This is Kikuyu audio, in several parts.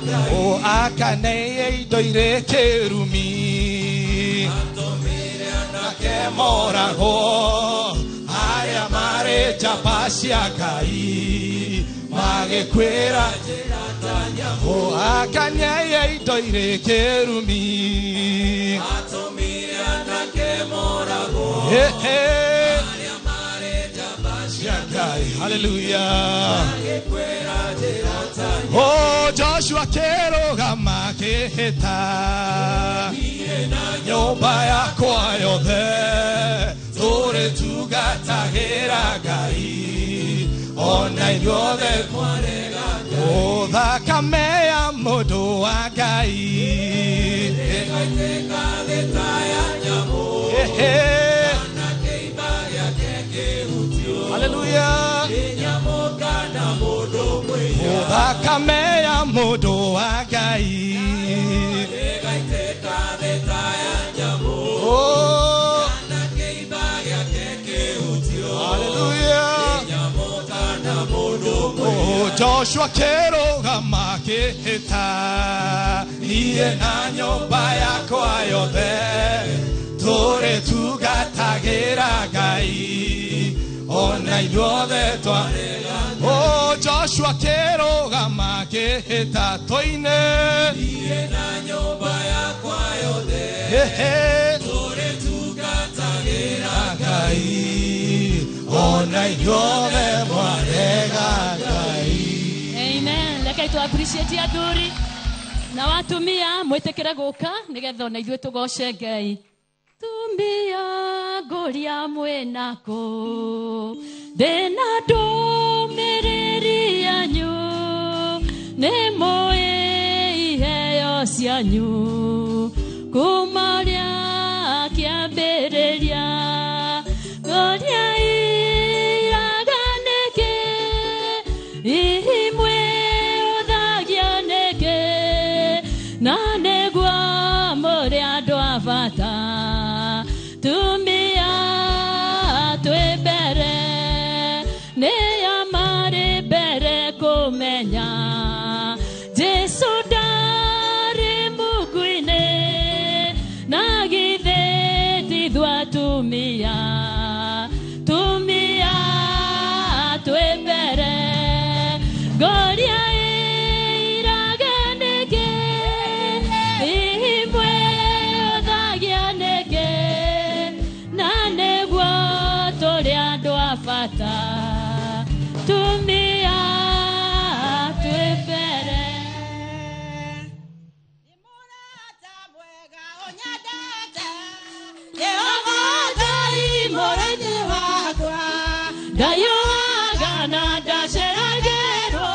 O akane indo irĩ kĩrumi atũmire anake moragwo arĩa marĩ njamba cia Ngai magĩkwĩra njĩra ta nyamũ. O akane indo irĩ kĩrumi atũmire anake moragwo arĩa marĩ njamba cia Ngai. Hallelujah. Oh, Joshua kĩrũgama kĩhĩta nyũmba yakwa yothe tũrĩtungatagĩra Ngai ona ithuothe mwarega Ngai. O thakame ya mũndũ wa Ngai ĩgaitĩka thĩ ta ya nyamũ kana kĩimba gĩake kĩhutio. Hallelujah. Nyamũ kana mũndũ mwĩhia. O thakame ya mũndũ wa Ngai ĩgaitĩka thĩ ta ya nyamũ kana kĩimba gĩake kĩhutio. Hallelujah. Nyamũ kana mũndũ mwĩhia. Joshua kĩrũgama kĩhĩta niĩ na nyũmba yakwa yothe tũrĩtungatagĩra Ngai ona ithuothe twarega. Oh, Joshua kĩrũgama kĩhĩta tũine niĩ na nyũmba yakwa yothe tũrĩtungatagĩra Ngai ona ithuothe mwarega Ngai. Amen. Reke tu appreciate athuri na watumia mwĩtĩkĩre gũka nĩgetha ona ithuĩ tũgoce Ngai. Tumia ngũria mwĩnako ndĩna ndũmĩrĩri yanyu nĩ mũĩ iheo cianyu kuma rĩa kĩambĩrĩria ngũria iraga nĩkĩ hihi mwĩhũthagia nĩkĩ na nĩguo mũrĩ andũ a bata tumia twĩ mbere nĩo marĩ mbere kũmenya Jesũ ndarĩ mũguinĩ na githĩ ti ithuĩ atumia tumia twĩ mbere ngũria ĩiraga nĩkĩ hihi mwĩhũthagia nĩkĩ na nĩguo tũrĩ andũ a bata tumia twĩ mbere. Jehova Ngai mũrĩithi wakwa ndayũaga na ndaceragĩrwo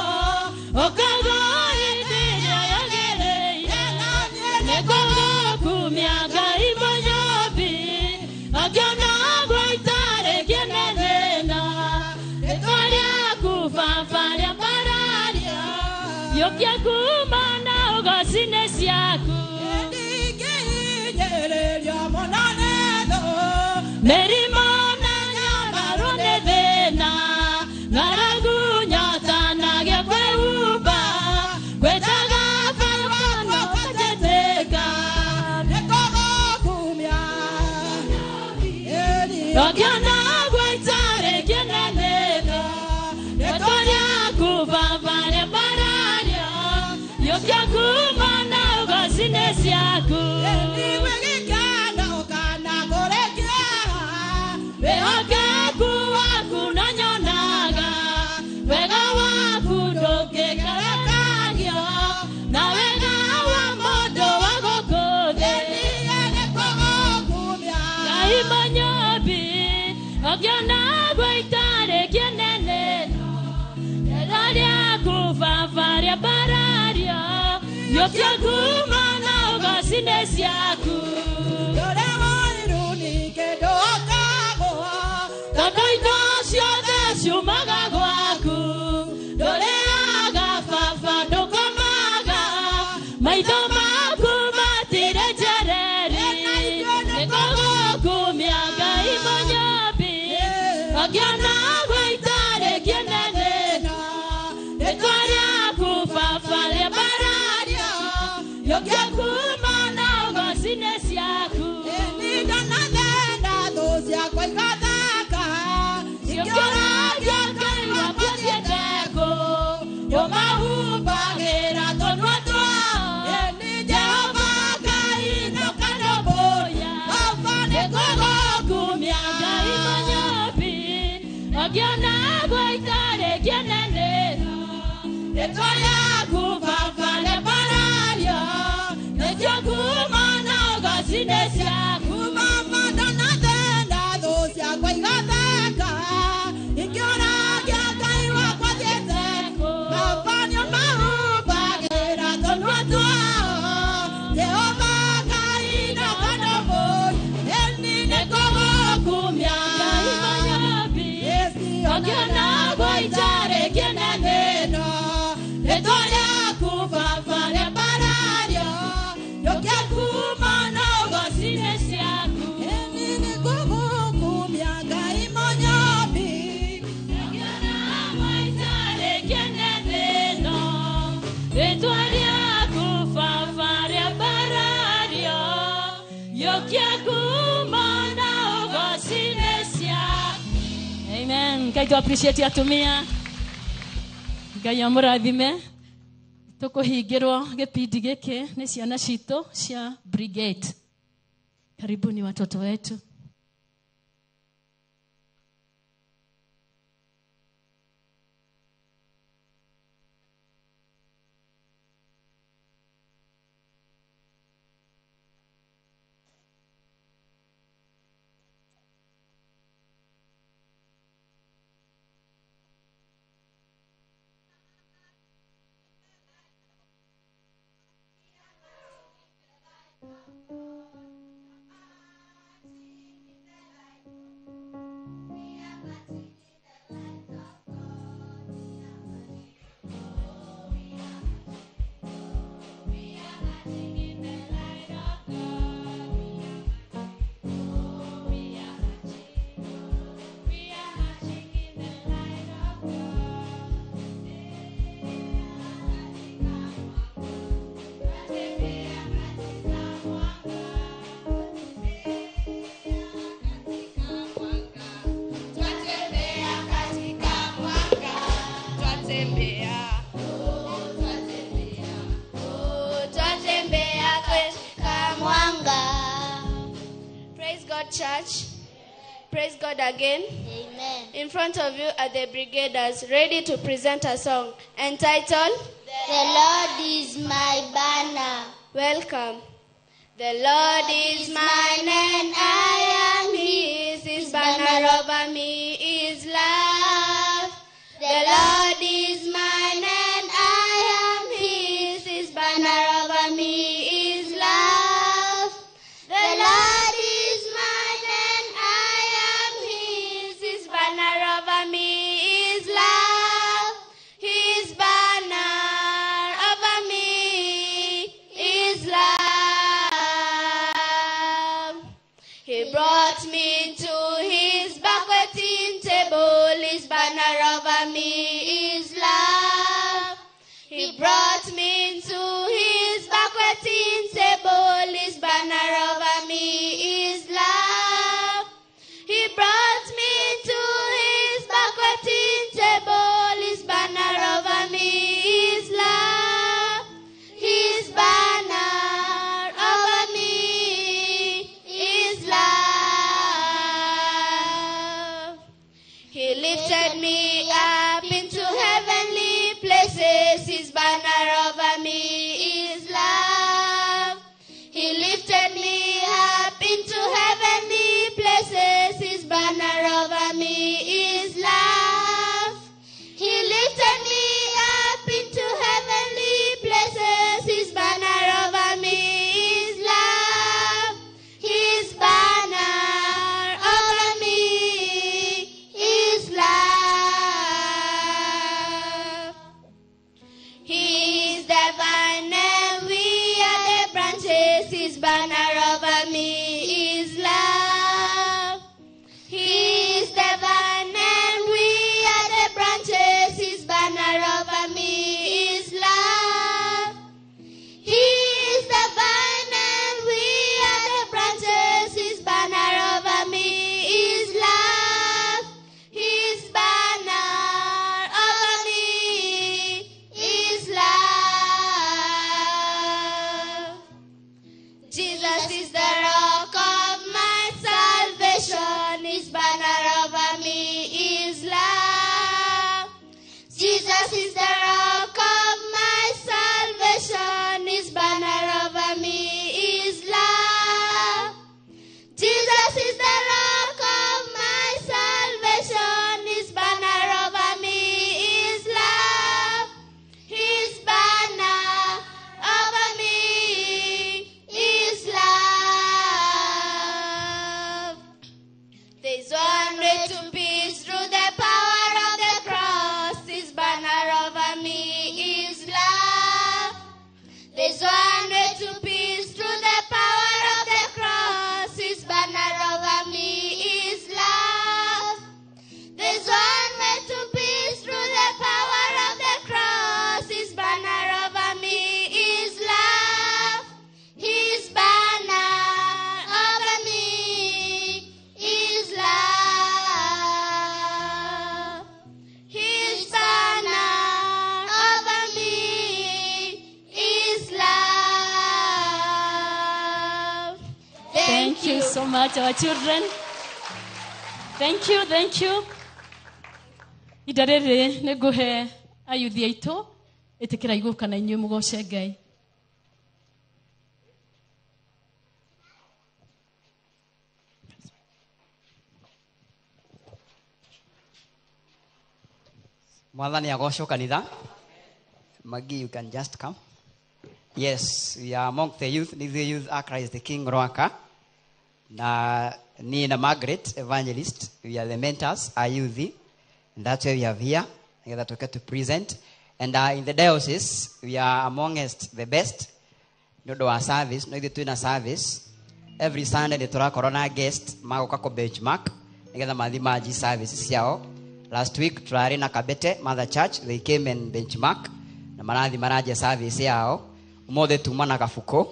ũkagwo hĩndĩ ĩrĩa yagĩrĩire nĩngũgũkumia Ngai mũnyũmbi akĩona ngwa itarĩ kĩene thĩna rĩtwa rĩaku Baba rĩambarario yũkia kuma na ũgoci nĩ ciaku mĩrimũ na nyamaro nĩ thĩna ng'aragu nyota na gĩa kwĩhumba gwĩtaga baba no kũnjĩtĩka Ũkĩona ngwa itarĩ kĩene thĩna rĩtwa rĩaku Baba rĩambarario yũkia kuma na ũgoci nĩ ciaku wĩhokeku waku no nyonaga wega waku ndũngĩgerekagio na wega wa mũndũ wa gũkũ thĩ Ngai mũnyũmbi ũkĩona ngwa itarĩ kĩnene rĩtwa rĩaku Baba rĩambarario yũkia kuma na ũgoci nĩ ciaku tondũ indo ciothe ciumaga gwaku ndũrĩaga Baba ndũkomaga maitho maku matirĩ njereri nĩngũgũkumia Ngai mũnyũmbi ũkĩona ngwa itarĩ kĩnene rĩtwa rĩaku Baba rĩambarario Yokia kuma na ũgoci nĩ ciaku. Nĩ ndanathenda thũ ciakwa igathaka. Cikĩũragia Ngai wakwa thiĩte kũ. Ũmahumbagĩra tũnua twao. Nĩ Jehova Ngai Nũkanũmbũiya. Baba Nĩ ngũgũkumia Ngai mũnyũmbi. Ũngĩona guo itarĩ kĩnenĩro. Rĩtwa rĩaku Baba rĩambarario. Nĩkĩo ngumo na ũgoci nĩ ciaku. Mama ndanathenda thũ ciakwa igathaka. Ikĩũragia Ngai wakwa thiĩte kũ. Baba nĩũmahumbagĩra tũnua twao. Jehova Ngai nĩũkanũmbũiya. Ĩni Nĩngũgũkumia Ngai mũnyũmbi. Ũngĩona guo itarĩ kĩnenĩro. Rĩtwa rĩaku Baba rĩambarario. Nĩkĩo ngumo na ũgoci nĩ ciaku. Ĩni nĩngũgũkumia Ngai mũnyũmbi. Rĩtwa rĩaku Baba rĩambarario. Yũkia ngumo na ũgoci nĩ ciaku. Amen. Ngai tu appreciate atumia. Ngai amũrathime. Tũkũhingĩrwo gĩbindi gĩkĩ nĩ ciana citũ cia brigade. Karibuni watoto wetu. Twatembea katika mwanga, twatembea, twatembea katika mwanga. Praise God, church. Praise God again. Amen. In front of you are the brigaders ready to present a song entitled The Lord is my banner. Welcome. The Lord is mine and I am his. His banner over me is love. The Lord is mine and I am his. His banner over me is love. The Lord is mine and I am his. His banner over me is love. His banner over me is love. He brought me to his banqueting table. His banner over me is love. He brought me to his banqueting table. His banner over me is love. He brought me to his banqueting table. His banner over me is love. His banner over me is love. He lifted me up into heavenly places. His banner over me is love. He lifted me up into heavenly places. His banner over me is love. He lifted me up into heavenly places. His banner over me is love. His banner over me is love. He is the vine and we are the branches. His banner over me is love. He is the vine and we are the branches. His banner over me is love. He is Thank you so much, our children. Thank you, thank you. Ihinda rĩrĩ nĩ ngũhe ayuthi aitũ ĩtĩkĩra igũka na inyuĩ mũgoce Ngai. Mwathani agocwo kanitha. Maggie, you can just come. Yes, we are among the youth. The youth are Christ the King Rwaka. Na ni na Margaret, evangelist. We are the mentors, our youth. And that's why we have here. That we get to present. And in the diocese, we are amongst the best. No do our service, no the twin service. Every Sunday the Torah Corona guest magoka ko benchmark. Nigetha mathi maji service ciao. Last week turari na Kabete Mother Church, they came and benchmark na marathi maraje service yao. Umothe tuma na Gabuku,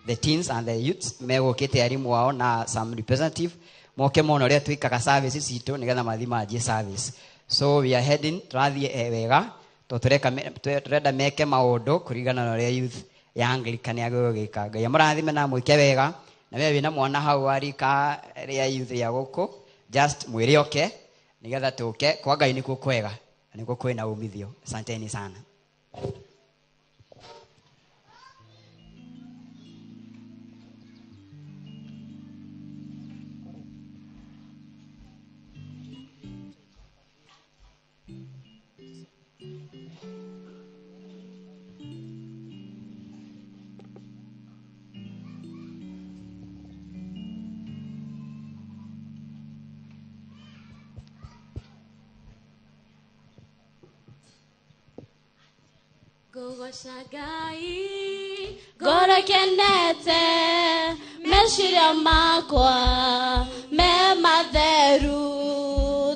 the teens and the youths megukite arimu wao na some representative moke mono ria twikaga service citu nigetha mathi maji service. So we are heading turathie wega to tureka turenda meke maundu kuringana na uria youth ya Anglican ya gwika. Ngai amurathime na mwike wega na we wina mwana hau arika ria youth ya guku just mwire oke nigetha tuke kwa Ngai nikuo kwega na nikuo kwina umithio. Asanteni sana. Ngũgoca Ngai ngoro kenete meciria makwa me matheru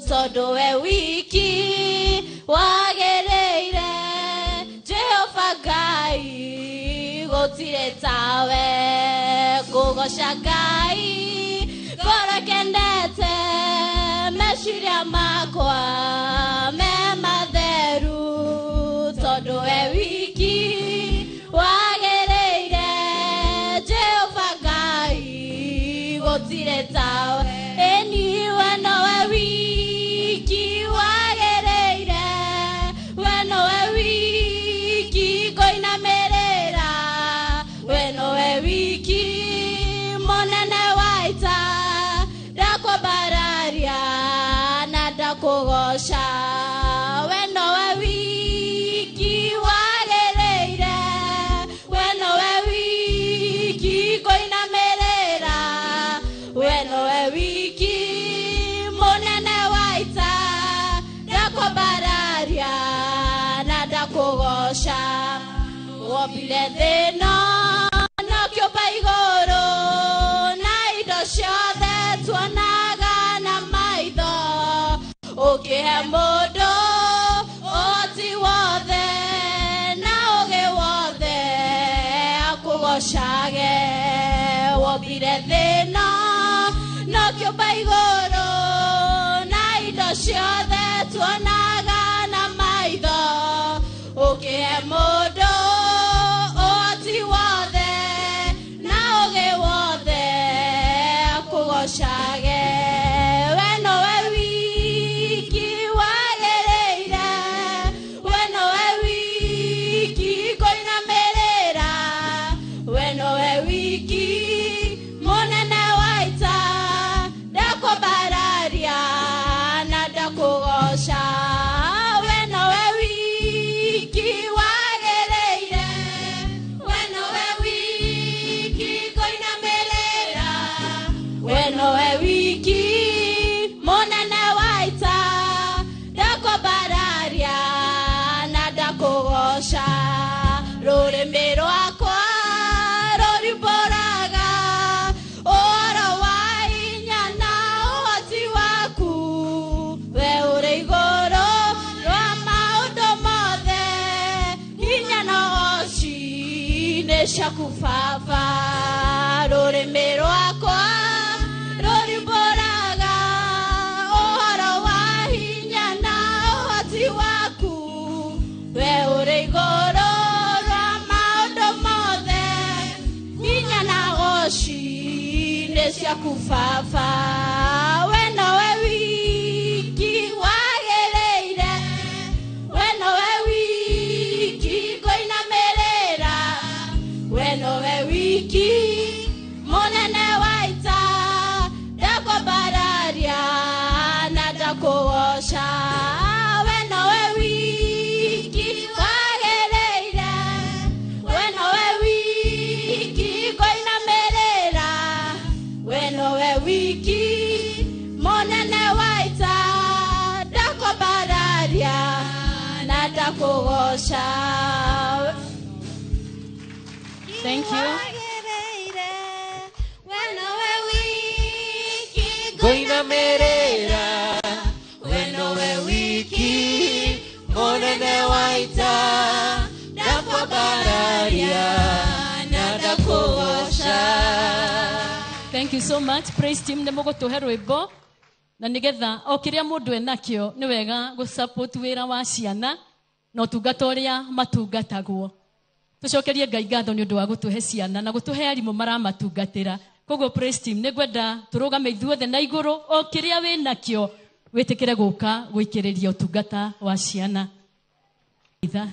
tondũ we wiki wagĩrĩire Jehova Ngai gũtirĩ tawe. Ngũgoca Ngai ngoro kenete meciria makwa me matheru tondũ we wiki wagĩrĩire Jehova Ngai gũtirĩ tawe. Ĩni we nowe wiki wagĩrĩire, we nowe wiki ngũinamĩrĩra, we nowe wiki mũnene wa ita ndakwambararia na ndakũgoca. We nowe wiki wagĩrĩire, we nowe wiki ngũinamĩrĩra, we nowe wiki mũnene wa ita ndakwambararia na ndakũgoca. Wombire thĩ ĩno na ũkĩũmba igũrũ na indo ciothe tuonaga na maitho, ũkĩhe mũndũ ũhoti wothe na ũũgĩ wothe akũgocage. Wombire thĩ ĩno na ũkĩũmba igũrũ na indo ciothe tuonaga na maitho, ũkĩhe mũndũ ũhoti wothe na ũũgĩ wothe akũgocage. We nowe wiki wagĩrĩire, we nowe wiki ngũinamĩrĩra, we nowe wiki mũnene wa ita ndakwambararia na ndakũgoca. We nowe wiki wagĩrĩire, we nowe wiki ngũinamĩrĩra, we nowe wiki mũnene wa ita ndakwambararia na ndakũgoca. Rũrĩmĩ rwakwa rũrimbũraga ũhoro wa hinya na ũhoti waku, we ũrĩ igũrũ rwa maũndũ mothe, hinya na ũhoti nĩ ciaku Baba. Rũrĩmĩ rwakwa rũrimbũraga ũhoro wa hinya na ũhoti waku, we ũrĩ igũrũ rwa maũndũ mothe, hinya na ũhoti nĩ ciaku. ciaku baba we nowe wiki wagĩrĩire we nowe wiki ngũinamĩrĩra we nowe wiki mũnene wa ita ndakwambararia na ndakũgoca we nowe wiki wagĩrĩire we nowe wiki ngũinamĩrĩra we nowe wiki mũnene wa ita ndakwambararia na ndakũgoca. Thank you. Ngũinamĩrĩra we nowe wiki mũnene wa ita ndakwambararia na ndakũgoca. Thank you so much. Praise team nĩ mũgũtũhe rwĩmbo na nĩgetha o kĩrĩa mũndũ enakĩo nĩ wega gũ-support wĩra wa ciana na ũtungata ũrĩa matungatagwo. Tũcokerie Ngai ngatho nĩ ũndũ wa gũtũhe ciana na gũtũhe arimũ maramatungatĩra. Koguo praise team nĩ ngwenda tũrũgame ithuothe na igũrũ o kĩrĩa wĩnakĩo wĩtĩkĩre gũka gũikĩrĩria ũtungata wa ciana. Itha.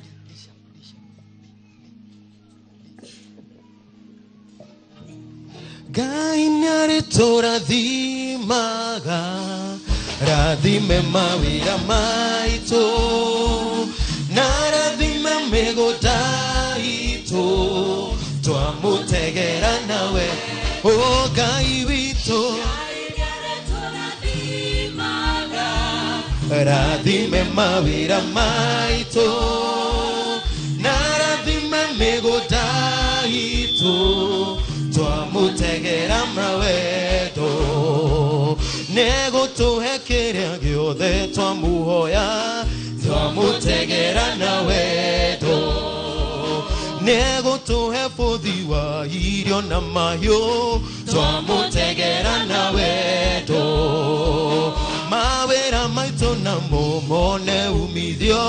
Ngai nĩarĩtũrathimaga rathime mawĩra maitũ na rathime mĩgũnda itũ twamũtegera nawe o Ngai witũ rathime mawĩra maitũ na rathime mĩgũnda itũ twamũtegera mawendo nĩegũtũhe kĩrĩa gĩothe twamũhoya twamũtegera na wendo nĩegũtũhe bũthi wa irio na mahiũ twamũtegera na wendo mawĩra maitũ namo mone umithio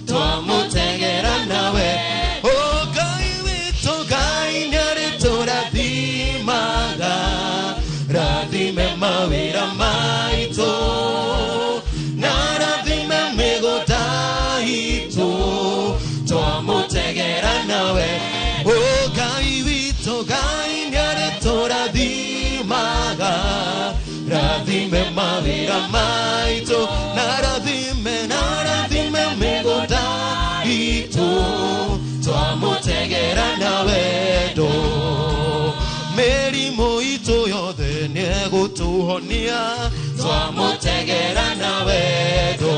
twamũtegera na wendo. O Ngai witũ Ngai nĩarĩtũrathimaga rathime mawĩra maitũ na rathime mĩgũnda itũ twamũtegera nawe. O Ngai witũ Ngai nĩarĩtũrathimaga rathime mawĩra maitũ na rathime mĩgũnda itũ twamũtegera na wendo mĩrimũ itũ yothe nĩegũtũhonia twamũtegera na wendo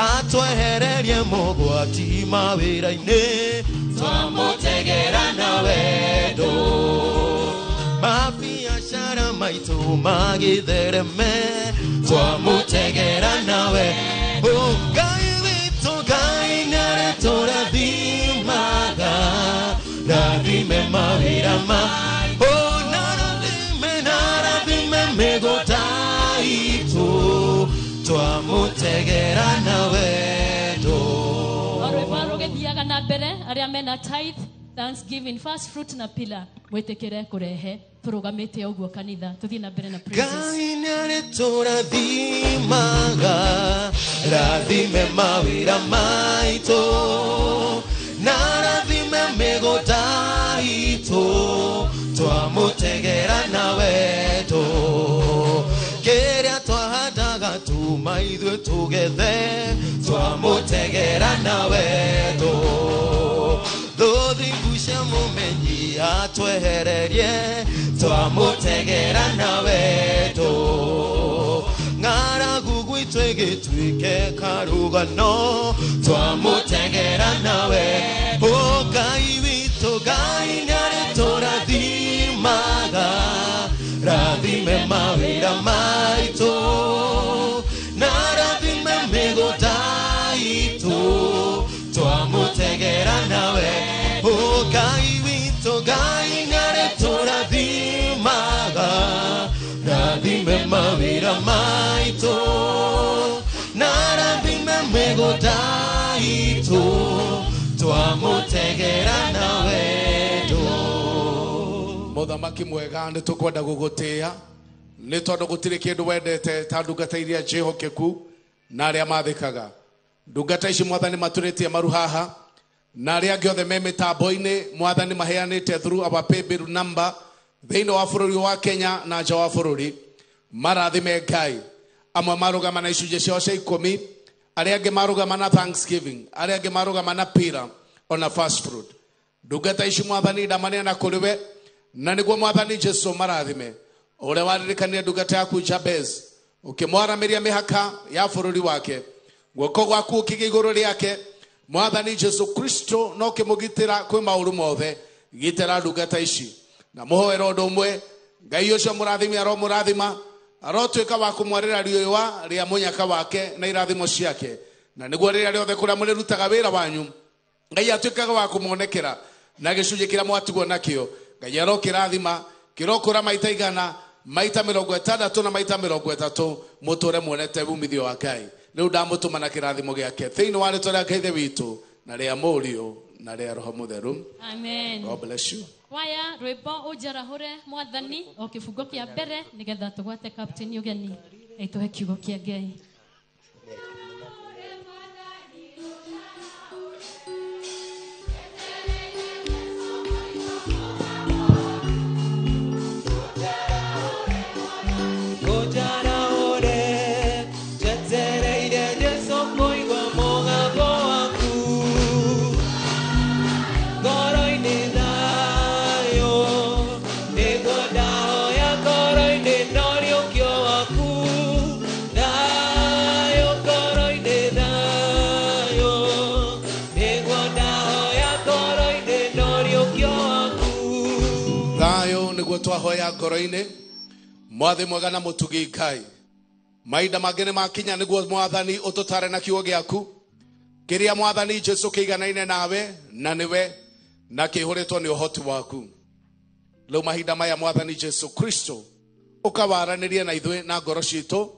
atwehererie mogwati mawĩra-inĩ twamũtegera na wendo mabiacara maitũ magĩthereme twamũtegera na wendo. O Ngai witũ Ngai nĩarĩtũrathimaga rathime mawĩra maitũ na rathime mĩgũnda itũ twamũtegera na wendo. O rwĩmbo rũgĩthiaga na mbere arĩa mena tithe, thanksgiving, first fruit na pillar mwĩtĩkĩre kũrehe tũrũgamĩte ũguo kanitha tũthiĩ na mbere na praises. Ngai nĩarĩtũrathimaga rathime mawĩra maitũ na rathime mĩgũnda itũ twamũtegera na wendo kĩrĩa twahandaga tuma ithuĩ tũgethe twamũtegera na wendo thũthingu cia mũmenyi atwehererie twamũtegera na wendo ng'aragu gwitũ ĩgĩtuĩke karũgano twamũtegera na wendo. O Ngai witũ Ngai nĩarĩtũrathimaga rathime mawĩra maitũ na rathime mĩgũnda itũ twamũtegera na wendo. O Ngai witũ Ngai nĩarĩtũrathimaga rathime mawĩra maitũ na rathime mĩgũnda itũ twamũtegera na Mũthamaki mwega, nĩ tũkwenda gũgũtĩĩa nĩ tondũ gũtirĩ kĩndũ wendete ta ndungata iria njĩhokeku na arĩa mathĩkaga. Ndungata ici Mwathani maturĩtie maru haha na arĩa angĩ othe me mĩtambo-inĩ, Mwathani maheanĩte through our paybill number thĩinĩ wa bũrũri wa Kenya na nja wa bũrũri. Marathime Ngai. Amwe marũgama na icunjĩ ciao cia 10, arĩa angĩ marũgama na thanksgiving, arĩa angĩ marũgama na pira ona fast food. Ndungata ici Mwathani ndamaneana kũrĩ we, na nĩguo Mwathani Jesu marathime. Ũrĩa waririkania ndungata yaku Jabez, ũkĩmwaramĩria mĩhaka ya bũrũri wake, guoko gwaku ũkĩgĩa igũrũ rĩake, Mwathani Jesu Kristo, no ũkĩmũgitĩra kwĩ maũru mothe. Gitĩra ndungata ici na mũhoere ũndũ ũmwe, Ngai ũcio mũrathimi aromũrathima, arotuĩka wa kũmwarĩra riũa rĩa mũnyaka wake na irathimo ciake, na nĩguo rĩrĩa rĩothe kũrĩa mũrĩrutaga wĩra wanyu, Ngai atuĩkaga wa kũmuonekera na gĩcunjĩ kĩrĩa mwatigwo nakĩo. Ngai arokĩrathima kĩrokũra maita 100, maita 60 na maita 30, mũtũre muonete umithio wa Ngai. Rĩu ndamũtũma na kĩrathimo gĩake thĩinĩ wa rĩtwa rĩa Ngai Ithe witũ na rĩa Mũriũ na rĩa Roho Mũtheru. Amen. God bless you. Kwaya rwĩmbo ũnjarahũre Mwathani o kĩbungo kĩa mbere nĩgetha tũgwate Captain ũgeni aitũhe kiugo kĩa Ngai. Twahoya ngoro-inĩ, Mwathi mwega na mũtugi Ngai, mahinda mangĩ nĩ makinya nĩguo Mwathani ũtũtare na kiugo gĩaku kĩrĩa Mwathani Jesu kĩiganaine nawe na nĩwe na kĩihũrĩtwo nĩ ũhoti waku. Rĩu mahinda maya Mwathani Jesu Kristo ũkawaranĩrie na ithuĩ na ngoro citũ,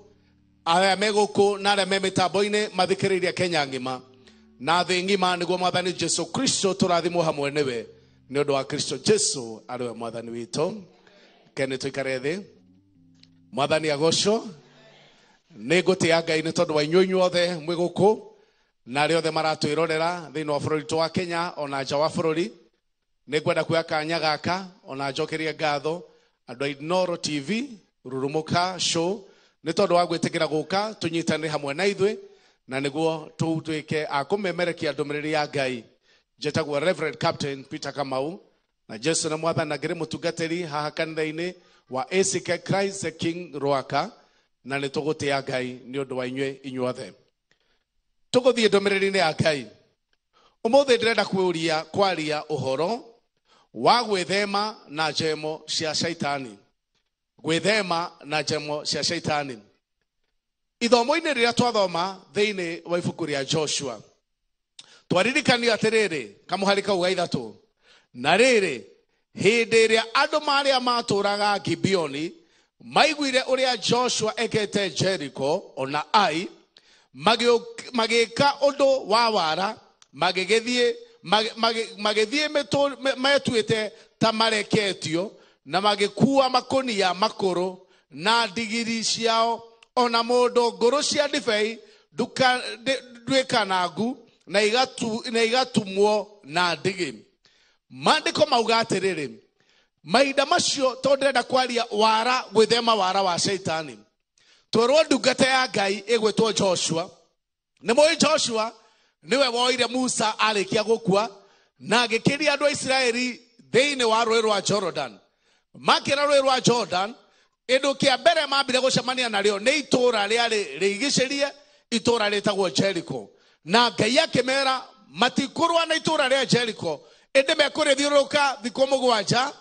arĩa me gũkũ na arĩa me mĩtambo-inĩ mathikĩrĩirie Kenya ng'ima na thĩ ng'ima, nĩguo Mwathani Jesu Kristo tũrathimwo hamwe nĩwe nĩ ũndũ wa Kristo Jesu arĩ we Mwathani witũ. Kene tũikare thĩ. Mwathani agocwo. Nĩ ngũtĩĩa Ngai nĩ tondũ wa inyuĩ inyuothe mwĩ gũkũ na arĩa othe maratwĩrorera thĩinĩ wa bũrũri witũ wa Kenya ona nja wa bũrũri. Nĩ ngwenda kuoya kanya gaka ona njokerie ngatho andũ a Inooro TV Rurumuka Show nĩ tondũ wa gwĩtĩkĩra gũka tũnyitanĩre hamwe na ithuĩ na nĩguo tũtuĩke a kũmemerekia ndũmĩrĩri ya Ngai. Njĩtagwo Reverend Captain Peter Kamau na Jesu na Mwathani na ngĩrĩ mũtungatĩri haha kanitha-inĩ wa ACK Christ the King Rwaka, na nĩ tũgũtĩĩa Ngai nĩ ũndũ wa inyuĩ inyuothe. Tũgũthiĩ ndũmĩrĩri-inĩ ya Ngai. Ũmũthĩ ndĩrenda kwĩũria kwaria ũhoro wa gwĩthema na njemo cia Shaitani. Gwĩthema na njemo cia Shaitani. Ithomo-inĩ rĩrĩa twathoma thĩinĩ wa ibuku rĩa Joshua, twaririkanio atĩrĩrĩ kamũhari kau ga 3, na rĩrĩ hĩndĩ ĩrĩa andũ marĩa matũraga Gibeoni maiguire ũrĩa Joshua ekete Jericho ona Ai, magĩka ũndũ wa wara, magĩgĩthiĩ metuĩte ta mareketio na magĩkua makũnia makũrũ na ndigiri ciao ona mũndũ ngũrũ cia ndibei nduĩkanangu na igatumwo na ndigi. Maandĩko mauga atĩrĩrĩ, mahinda macio tondũ ndĩrenda kwaria wara, gwĩthema wara wa Shaitani, twerwo ndungata ya Ngai ĩgwĩtwo Joshua. Nĩ mũĩ Joshua nĩwe woire Musa arĩkia gũkua na agĩkĩria andũ a Isiraeli thĩinĩ wa rũĩ rwa Jordan. Makĩra rũĩ rwa Jordan, kĩndũ kĩa mbere mambire gũcemania narĩo nĩ itũũra rĩarĩ rĩigicĩrie, itũũra rĩtagwo Jericho. Na Ngai akĩmera matikũrũa na itũũra rĩa Jericho, ĩndĩ mekũrĩthiũrũrũka thikũ 7,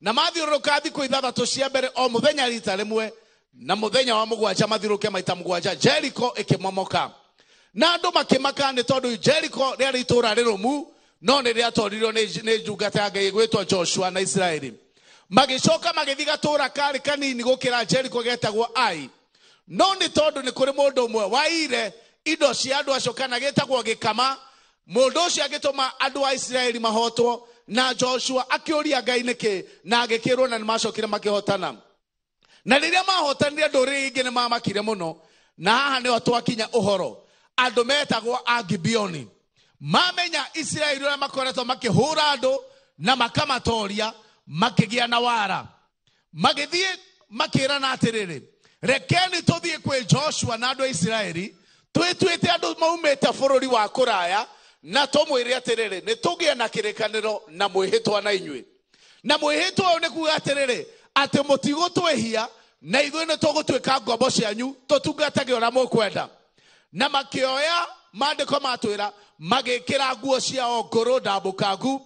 na mathiũrũrũka thikũ 6 cia mbere o mũthenya rita rĩmwe, na mũthenya wa 7 mathiũrũrũke maita 7. Jericho ĩkĩmomoka na andũ makĩmaka nĩ tondũ Jericho rĩarĩ itũũra rĩrũmu, no nĩ rĩatoririo nĩ ndungata ya Ngai ĩgwĩtwo Joshua na Isiraeli. Magĩcoka magĩthiĩ gatũũra karĩ kanini gũkĩra Jericho getagwo Ai, no nĩ tondũ nĩ kũrĩ mũndũ ũmwe waire indo cia andũ acio kana gĩtagwo gĩkama, mũndũ ũcio agĩtũma andũ a Isiraeli mahotwo Na Joshua akĩũria Ngai nĩkĩ, na agĩkĩrwo, na nĩmacokire makĩhotana. Na rĩrĩa mahotanire ndũrĩrĩ ingĩ nĩmamakire mũno. Na haha nĩho twakinya ũhoro. Andũ metagwo Agibeoni mamenya Isiraeli ũrĩa makoretwo makĩhũra andũ na makamatoria, makĩgĩa na wara. Magĩthiĩ makĩrana atĩrĩrĩ, rekeni tũthiĩ kwĩ Joshua na andũ a Isiraeli, twĩtuĩte andũ maumĩte bũrũri wa kũraya, na tũmwĩre atĩrĩrĩ, nĩ tũgĩe na kĩrĩkanĩro na mwĩhĩtwa na inyuĩ. Na mwĩhĩtwa ũyũ nĩ kuga atĩrĩrĩ, atĩ mũtigũtwĩhia, na ithuĩ nĩ tũgũtuĩka ngombo cianyu, tũtungatage ũrĩa mũkwenda. Na makĩoya maandĩko matwĩra, magĩkĩra nguo ciao ngũrũ ndambũkangu,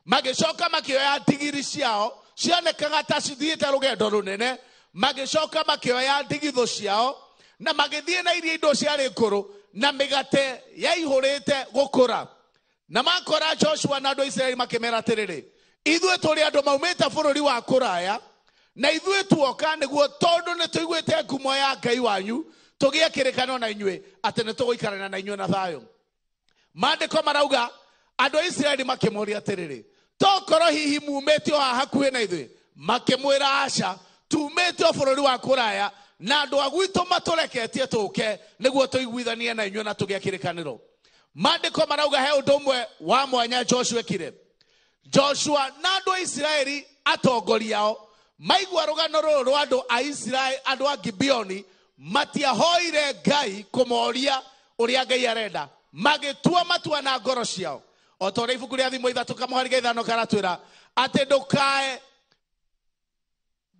magĩcoka makĩoya ndigiri ciao cionekaga ta cithiĩte rũgendo rũnene, magĩcoka makĩoya ndigithũ ciao na magĩthiĩ na iria indo ciarĩ ngũrũ na mĩgate yaihũrĩte gũkũra. Na makora Joshua na andũ a Isiraeli makĩmera atĩrĩrĩ, ithuĩ tũrĩ andũ maumĩte bũrũri wa kũraya, na ithuĩ tuoka nĩguo tondũ nĩ tũiguĩte ngumo ya Ngai wanyu, tũgĩe kĩrĩkanĩro na inyuĩ atĩ nĩ tũgũikarana na inyuĩ na thayũ. Maandĩko marauga andũ a Isiraeli makĩmũũria atĩrĩrĩ, tokorwo hihi mumĩte o haha hakuhĩ na ithuĩ? Makĩmwĩra aca, tumĩte o bũrũri wa kũraya, na andũ a gwitũ matũreketie tũke nĩguo tũiguithanie na inyuĩ na tũgĩe kĩrĩkanĩro. Maandĩko marauga he ũndũ ũmwe wa mwanya Joshua ekire. Joshua na andũ a Isiraeli atongoria ao maigua rũgano rũrũ rwa andũ a Isiraeli, andũ a Gibeoni, matiahoire Ngai kũmoria ũrĩa Ngai arenda, magĩtua matua na ngoro ciao. O ta ũrĩa ibuku rĩa Thimo ithatũ kamũhari ga ithano karatwĩra atĩ ndũkae,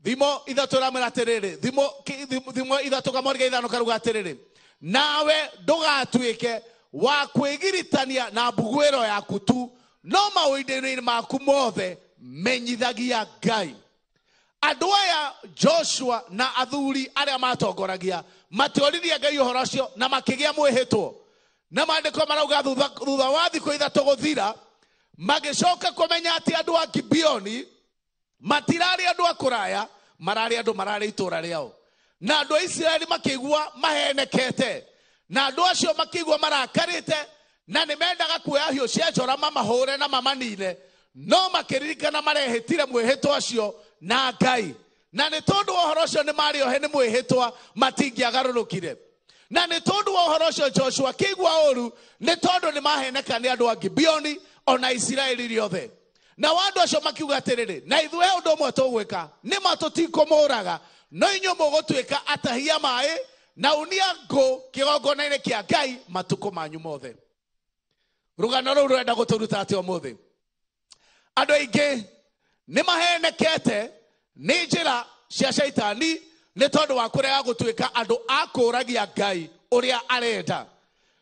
Thimo ithatũ ĩramwĩra atĩrĩrĩ, Thimo ithatũ kamũhari ga ithano karuga atĩrĩrĩ, nawe ndũgatuĩke wa kwĩgiritania na mbuguĩro yaku tu, no maũndũ-inĩ maku mothe menyithagia Ngai. Andũ aya Joshua na athuri arĩa matongoragia matioririe Ngai ũhoro ũcio na makĩgĩa mwĩhĩtwo. Na maandĩko marauga thutha wa thikũ ithatũ gũthira, magĩcoka kũmenya atĩ andũ a Gibeoni matirarĩ andũ a kũraya, mararĩ andũ mararĩ itũũra rĩao. Na andũ a Isiraeli makĩigua mahenekete, na andũ acio makĩigua marakarĩte, na nĩ mendaga kuoya hiũ cia njora mamahũre na mamanine, no makĩririkana marehĩtire mwĩhĩtwa ũcio na Ngai. Na nĩ tondũ wa ũhoro ũcio nĩ marĩ ohe nĩ mwĩhĩtwa, matingĩagarũrũkire. Na nĩ tondũ wa ũhoro ũcio Joshua akĩigua ũru, nĩ tondũ nĩ maheneka nĩ andũ a Gibeoni ona Isiraeli rĩothe. Na andũ acio makiuga atĩrĩrĩ, na ithuĩ he ũndũ ũmwe tũgwĩka, nĩ ma tũtikũmũraga, no inyuĩ mũgũtuĩka atahia maĩ na unia ngũ kĩgongona-inĩ kĩa Ngai matukũ manyu mothe. Rũgano rũu rũrenda gũtũruta atĩa ũmũthĩ? Andũ aingĩ nĩ mahenekete nĩ njĩra cia caitani nĩ tondũ wa kũrega gũtuĩka andũ a kũũragia Ngai ũrĩa arenda.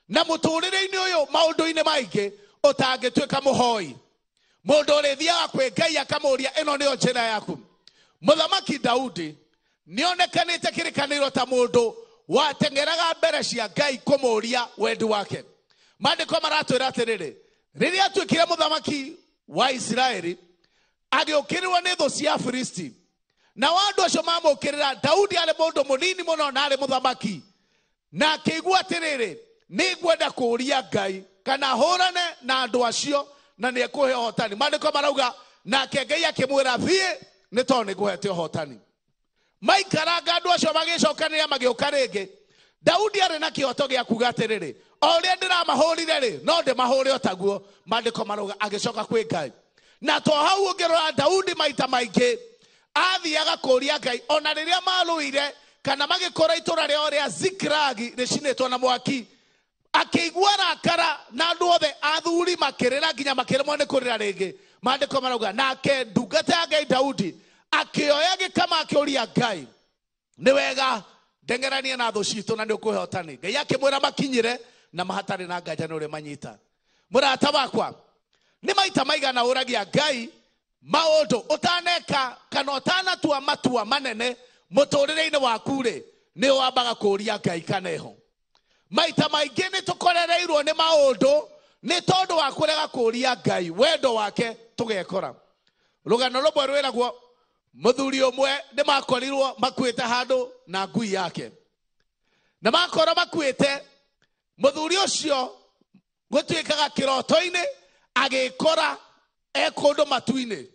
Na mũtũrĩre-inĩ ũyũ maũndũ-inĩ maingĩ ũtangĩtuĩka mũhoi, mũndũ ũrĩthiaga kwĩ Ngai akamũũria ĩno nĩyo njĩra yaku. Mũthamaki Daudi nĩonekanĩte kĩrĩkanĩro ta mũndũ wateng'eraga mbere cia Ngai kũmũũria wendi wake. Maandĩko maratwĩra atĩrĩrĩ, rĩrĩa atuĩkire mũthamaki wa Isiraeli, agĩũkĩrĩrwo nĩ thũ cia Afilisti. Na andũ acio mamũkĩrĩra, Daudi arĩ mũndũ mũnini mũno na arĩ mũthamaki. Na akĩigua atĩrĩrĩ, nĩngwenda kũũria Ngai kana hũrane na andũ acio na nĩekũhe ũhotani. Maandĩko marauga nake Ngai akĩmwĩra thiĩ, nĩ tondũ nĩngũhete ũhotani. Maikaranga andũ acio magĩcokanĩrĩra magĩũka rĩngĩ. Daudi arĩ na kĩhoto gĩa kuga atĩrĩrĩ, o ũrĩa ndĩramahũrire rĩ, no ndĩmahũre o taguo. Maandĩko marauga agĩcoka kwĩ Ngai. Na to hau ũngĩrora Daudi maita maingĩ athiaga kũũria Ngai, ona rĩrĩa marũire kana magĩkora itũũra rĩao rĩa Ziklagi rĩcinĩtwo na mwaki, akĩigua rakara na andũ othe athuri makĩrĩra nginya makĩremwo nĩ kũrĩra rĩngĩ. Maandĩko marauga nake ndungata ya Ngai Daudi akĩoya gĩkama akĩũria Ngai, nĩ wega ndeng'eranie na thũ citũ na nĩ ũkũhe ũhotani. Ngai akĩmwĩra makinyĩre na mahatarĩ na nganja nĩ ũrĩa manyita. Mũrata wakwa, nĩ maita maigana ũragia Ngai maũndũ ũtaneka kana ũtanatua matua manene mũtũrĩre-inĩ waku rĩ, nĩ wambaga kũũria Ngai kana eho. Maita maingĩ nĩ tũkorereirwo nĩ maũndũ nĩ tondũ wa kũrega kũũria Ngai wendo wake tũgekora. Rũgano rũmwe rwĩragwo mũthuri ũmwe nĩ makorirwo makuĩte handũ na ngui yake. Na makorwo makuĩte, mũthuri ũcio gũtuĩkaga kĩroto-inĩ agĩkora E kũndũ matu-inĩ.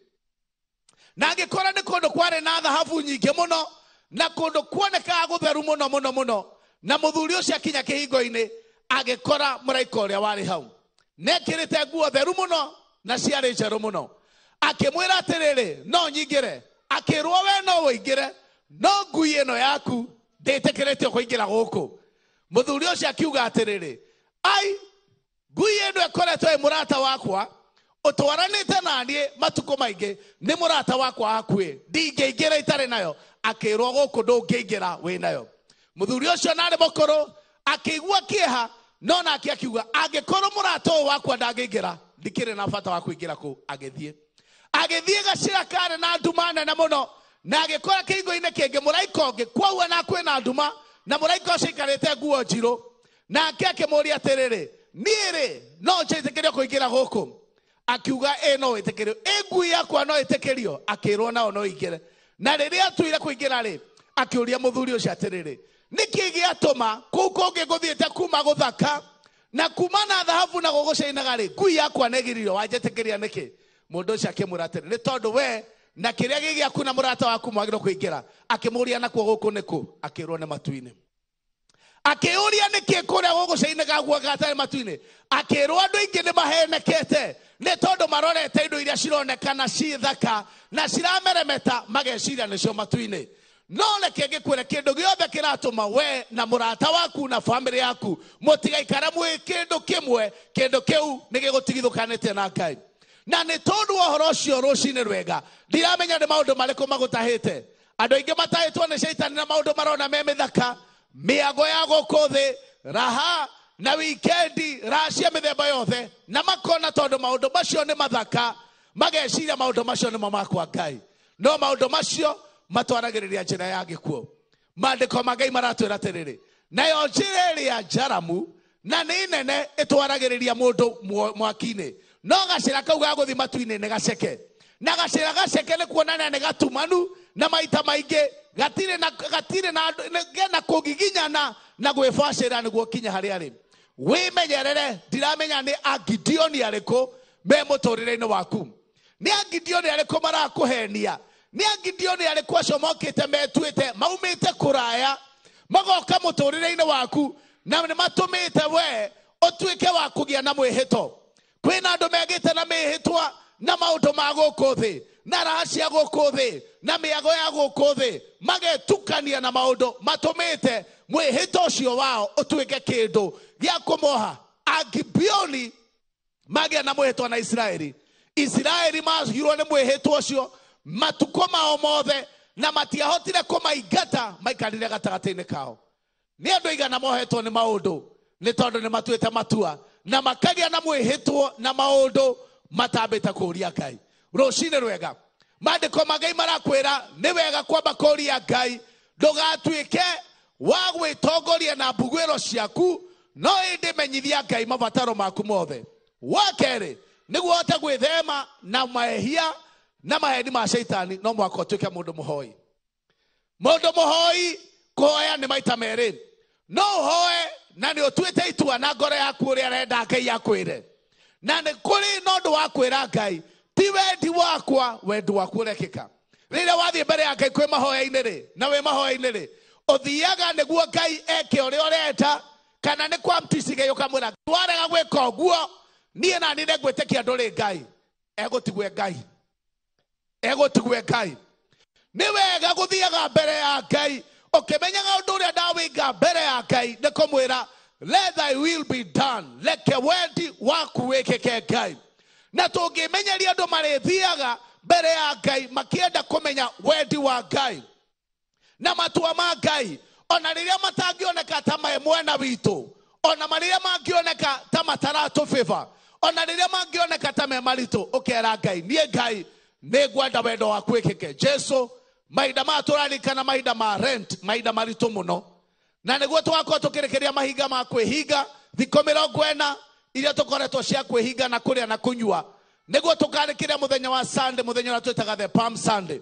Na angĩkorwo nĩ kũndũ kwarĩ na thahabu nyingĩ mũno na kũndũ kuonekaga gũtheru mũno mũno mũno. Na mũthuri ũcio akinya kĩhingo-inĩ agĩkora mũraika ũrĩa warĩ hau. Nĩekĩrĩte nguo theru mũno na ciarĩ njerũ mũno. Akĩmwĩra atĩrĩrĩ, no nyingĩre. Akĩrwo we no ũingĩre, no ngui ĩno yaku ndĩtĩkĩrĩtio kũingĩra gũkũ. Mũthuri ũcio akiuga atĩrĩrĩ, ai, ngui ĩno ĩkoretwo ĩ mũrata wakwa, ũtwaranĩte na niĩ matukũ maingĩ, nĩ mũrata wakwa hakuhĩ, ndingĩingĩra itarĩ nayo. Akĩrwo gũkũ ndũngĩingĩra wĩ nayo. Mũthuri ũcio narĩ mũkũrũ akĩigua kĩeha, no nake akiuga angĩkorwo mũrata ũyũ wakwa ndangĩingĩra, ndikĩrĩ na bata wa kũingĩra kũu. Agĩthiĩ. Agĩthiĩ gacĩra karĩ na nduma nene mũno, na agĩkora kĩhingo-inĩ kĩngĩ mũraika ũngĩ, kwaua na kwĩna nduma, na mũraika ũcio aikarĩte nguo njirũ. Nake akĩmũũria atĩrĩrĩ, niĩ rĩ, no njĩtĩkĩrio kũingĩra gũkũ? Akiuga ĩ no wĩtĩkĩrio, ĩ ngui yakwa no ĩtĩkĩrio? Akĩrwo nao no ingĩre. Na rĩrĩa atuire kũingĩra rĩ, akĩũria mũthuri ũcio atĩrĩrĩ, nĩkĩ gĩatũma kũu kũngĩ ngũthiĩte kuma gũthaka na kuma na thahabu na gũgũcainaga rĩ, ngui yakwa nĩgiririo, wanjĩtĩkĩria nĩkĩ? Mũndũ ũcio akĩmwĩra atĩrĩ, nĩ tondũ we na kĩrĩa gĩ gĩaku na mũrata waku mwagĩrĩirwo kũingĩra. Akĩmũũria nakuo gũkũ nĩkũ? Akĩrwo nĩ matu-inĩ. Akĩũria nĩkĩ kũrĩa gũgũcainaga guo gatarĩ matu-inĩ? Akĩrwo andũ aingĩ nĩ mahenekete nĩ tondũ marorete indo iria cironekana ciĩ thaka na cirameremeta, mageciria nĩcio matu-inĩ. No reke ngĩkwĩre, kĩndũ gĩothe kĩratũma we na mũrata waku na bamĩrĩ yaku mũtigaikare mwĩ kĩndũ kĩmwe, kĩndũ kĩu nĩ gĩgũtigithũkanĩtie na Ngai. Na nĩ tondũ wa ũhoro ũcio rũcinĩ rwega, ndiramenya nĩ maũndũ marĩkũ magũtahĩte. Andũ aingĩ matahĩtwo nĩ caitani na maũndũ marona me mĩthaka, mĩago ya gũkũ thĩ, raha na wikendi, raha cia mĩthemba yothe, na makona tondũ maũndũ macio nĩ mathaka, mageciria maũndũ macio nĩmo ma kwa Ngai. No maũndũ macio matwaragĩrĩria njĩra ya gĩkuũ. Maandĩko ma Ngai maratwĩra atĩrĩrĩ, nayo njĩra ĩrĩa njaramu na nĩ nene ĩtwaragĩrĩria mũndũ mwaki-inĩ, no gacĩra kau ga gũthiĩ matu-inĩ nĩ gaceke. Na gacĩra gaceke nĩ kuonania nĩ gatumanu, na maita maingĩ gatirĩ na, gatirĩ na, kena kũgiginyana na gwĩbacĩra nĩguo kinya harĩa arĩ. Wĩmenyerere, ndiramenya nĩ Agideoni arĩkũ me mũtũrĩre-inĩ waku. Nĩ Agideoni arĩkũ marakũhenia? Nĩ Agideoni arĩkũ acio mokĩte metuĩte maumĩte kũraya magoka mũtũrĩre-inĩ waku, na nĩ matũmĩte we ũtuĩke wa kũgĩa na mwĩhĩto? Kwĩna andũ megĩte na mĩhĩtwa na maũndũ ma gũkũ thĩ, na raha cia gũkũ thĩ, na mĩago ya gũkũ thĩ, magetukania na maũndũ matũmĩte mwĩhĩto ũcio wao ũtuĩke kĩndũ gĩa kũmoha. Agibeoni magĩa na mwĩhĩtwa na Isiraeli. Isiraeli mahirwo nĩ mwĩhĩtwa ũcio matukũ mao mothe, na matiahotire kũmaingata, maikarire gatagatĩ-inĩ kao. Nĩ andũ aigana mohetwo nĩ maũndũ nĩ tondũ nĩ matuĩte matua na makagĩa na mwĩhĩtwo na maũndũ matambĩte kũũria Ngai. Rũcinĩ rwega, maandĩko ma Ngai marakwĩra nĩ wega kwamba kũũria Ngai, ndũgatuĩke wa gwĩtongoria na mbuguĩro ciaku, no ĩndĩ menyithia Ngai mabataro maku mothe. Wa kerĩ, nĩguo ũhote gwĩthema na mahĩtia na maheni ma caitani, no mũhaka ũtuĩke mũndũ mũhoi. Mũndũ mũhoi kũhoya nĩ maita merĩ. No ũhoe na nĩ ũtuĩte itua na ngoro yaku ũrĩa arenda Ngai akwĩre. Na nĩ kũrĩ na ũndũ wa kwĩra Ngai, ti wendi wakwa, wendi waku ũrekĩka. Rĩrĩa wathiĩ mbere ya Ngai kwĩ mahoya-inĩ rĩ, na wĩ mahoya-inĩ rĩ, ũthiaga nĩguo Ngai eke ũrĩa ũrenda, kana nĩ kwa mticiga ũkamwĩra, warega gwĩka ũguo, niĩ na niĩ nĩngwĩtĩkia ndũrĩ Ngai. Egũtigwe Ngai. Egũtigwe Ngai. Nĩ wega gũthiaga mbere ya Ngai ũkĩmenyaga ũndũ ũrĩa ndawĩka mbere ya Ngai nĩ kũmwĩra, let thy will be done, reke wendi waku wĩkĩke Ngai. Na tũngĩmenyeria andũ marĩthiaga mbere ya Ngai makĩenda kũmenya wendi wa Ngai na matua ma Ngai, ona rĩrĩa matangĩoneka ta me mwena witũ, ona marĩrĩa mangĩoneka ta mataratũbĩba, ona rĩrĩa mangĩoneka ta me maritũ, ũkera Ngai, niĩ Ngai nĩngwenda wendo waku wĩkĩke. Jesu, mahinda maya tũraririkana mahinda ma rent, mahinda maritũ mũno, na nĩguo tũgakorwo tũkĩrĩkĩria mahinga ma kwĩhinga thikũ mĩrongo ĩna iria tũkoretwo cia kwĩhinga na kũrĩa na kũnyua, nĩguo tũkarĩkĩria mũthenya wa Sunday, mũthenya ũrĩa twĩtaga the Palm Sunday.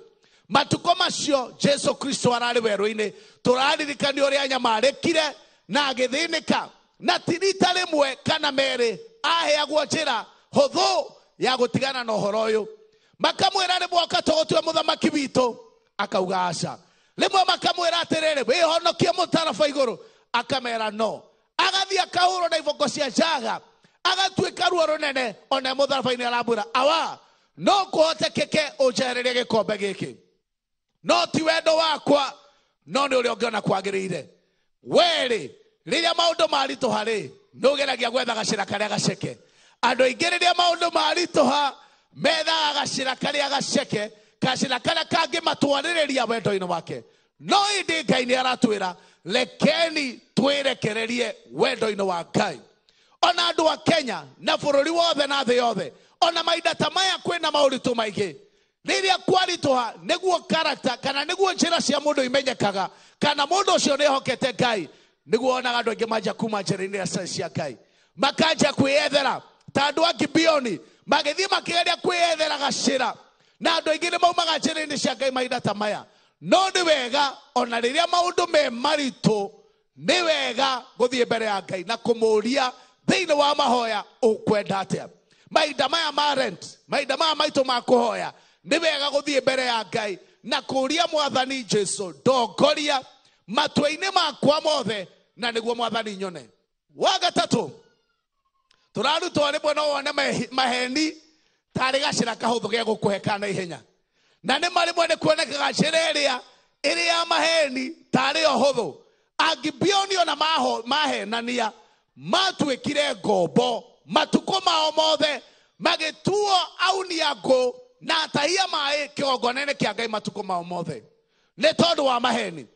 Matukũ macio Jesu Kristo ararĩ werũ-inĩ, tũraririkanio ũrĩa anyamarĩkire na agĩthĩnĩka, na ti rita rĩmwe kana merĩ aheagwo njĩra hũthũ Ya gũtigana na ũhoro ũyũ. Makamwĩra rĩmwe oka tũgũtue mũthamaki witũ, akauga aca. Rĩmwe makamwĩra atĩrĩrĩ, wĩhonokie mũtaraba igũrũ, akamera no. Agathiĩ akahũrwo na iboko cia njaga, agatuĩka ruo rũnene, ona mũtharaba-inĩ aramwĩra awa, no kũhotekeke ũnjehererie gĩkombe gĩkĩ, no ti wendo wakwa, no nĩ ũrĩa ũngĩona kwagĩrĩire. Werĩ, rĩrĩa maũndũ maritũha rĩ, nĩũgeragia gwetha gacĩra karĩa gaceke. Andũ aingĩ rĩrĩa maũndũ maritũha methaga gacĩra karĩa gaceke, gacĩra karĩa kangĩmatwarĩrĩria wendo-inĩ wake. No ĩndĩ Ngai nĩ aratwĩra rekeni twĩrekererie wendo-inĩ wa Ngai. Ona andũ a Kenya na bũrũri wothe na thĩ yothe, ona mahinda ta maya kwĩna maũritũ maingĩ, rĩrĩa kwaritũha nĩguo character kana nĩguo njĩra cia mũndũ imenyekaga kana mũndũ ũcio nĩehokete Ngai. Nĩguo wonaga andũ aingĩ manjia kuma njĩra-inĩ cia Ngai, makanjia kwĩyethera ta andũ a Gibeoni magĩthiĩ makĩgeria kwĩyethera gacĩra, na andũ aingĩ nĩ maumaga njĩra-inĩ cia Ngai mahinda ta maya. No nĩ wega ona rĩrĩa maũndũ me maritũ, nĩ wega gũthiĩ mbere ya Ngai na kũmũũria thĩinĩ wa mahoya ũkwenda atĩa. Mahinda maya ma rent, mahinda maya maitũ ma kũhoya, nĩ wega gũthiĩ mbere ya Ngai na kũũria Mwathani Jesu ndongoria matua-inĩ makwa mothe, na nĩguo Mwathani nyone. Wa gatatũ, tũrarutwo rĩmwe no wone maheni tarĩ gacĩra kahũthũ ge gũkũhe kana ihenya, na nĩ marĩmwe nĩ kuonekaga njĩra ĩrĩa ĩrĩ ya maheni tarĩ yo hũthũ. Agibeoni ona mahenania matuĩkire ngombo matukũ mao mothe, magĩtuo aunia ngũ na atahia maĩ kĩgongona-inĩ kĩa Ngai matukũ mao mothe nĩ tondũ wa maheni.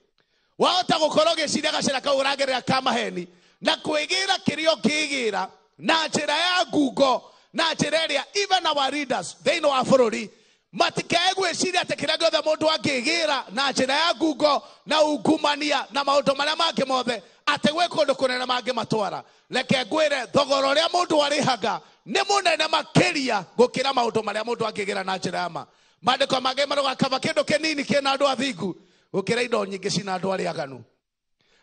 Wahota gũkorwo ũgĩciria gacĩra kau ũragerera ka maheni na kwĩgĩra kĩrĩa ũngĩgĩra na njĩra ya ngungo, na njĩra ĩrĩa even our leaders thĩinĩ wa bũrũri matikae gwĩciria atĩ kĩrĩa gĩothe mũndũ angĩgĩra na njĩra ya ngungo na ungumania na maũndũ marĩa mangĩ mothe atĩ gwĩ kũndũ kũnene mangĩmatwara. Reke ngwĩre, thogora ũrĩa mũndũ arĩhaga nĩ mũnene makĩria gũkĩra maũndũ marĩa mũndũ angĩgĩra na njĩra ya ma. Maandĩko mangĩ marauga kaba kĩndũ kĩnini kĩna andũ athingu gũkĩra indo nyingĩ cina andũ arĩa aganu.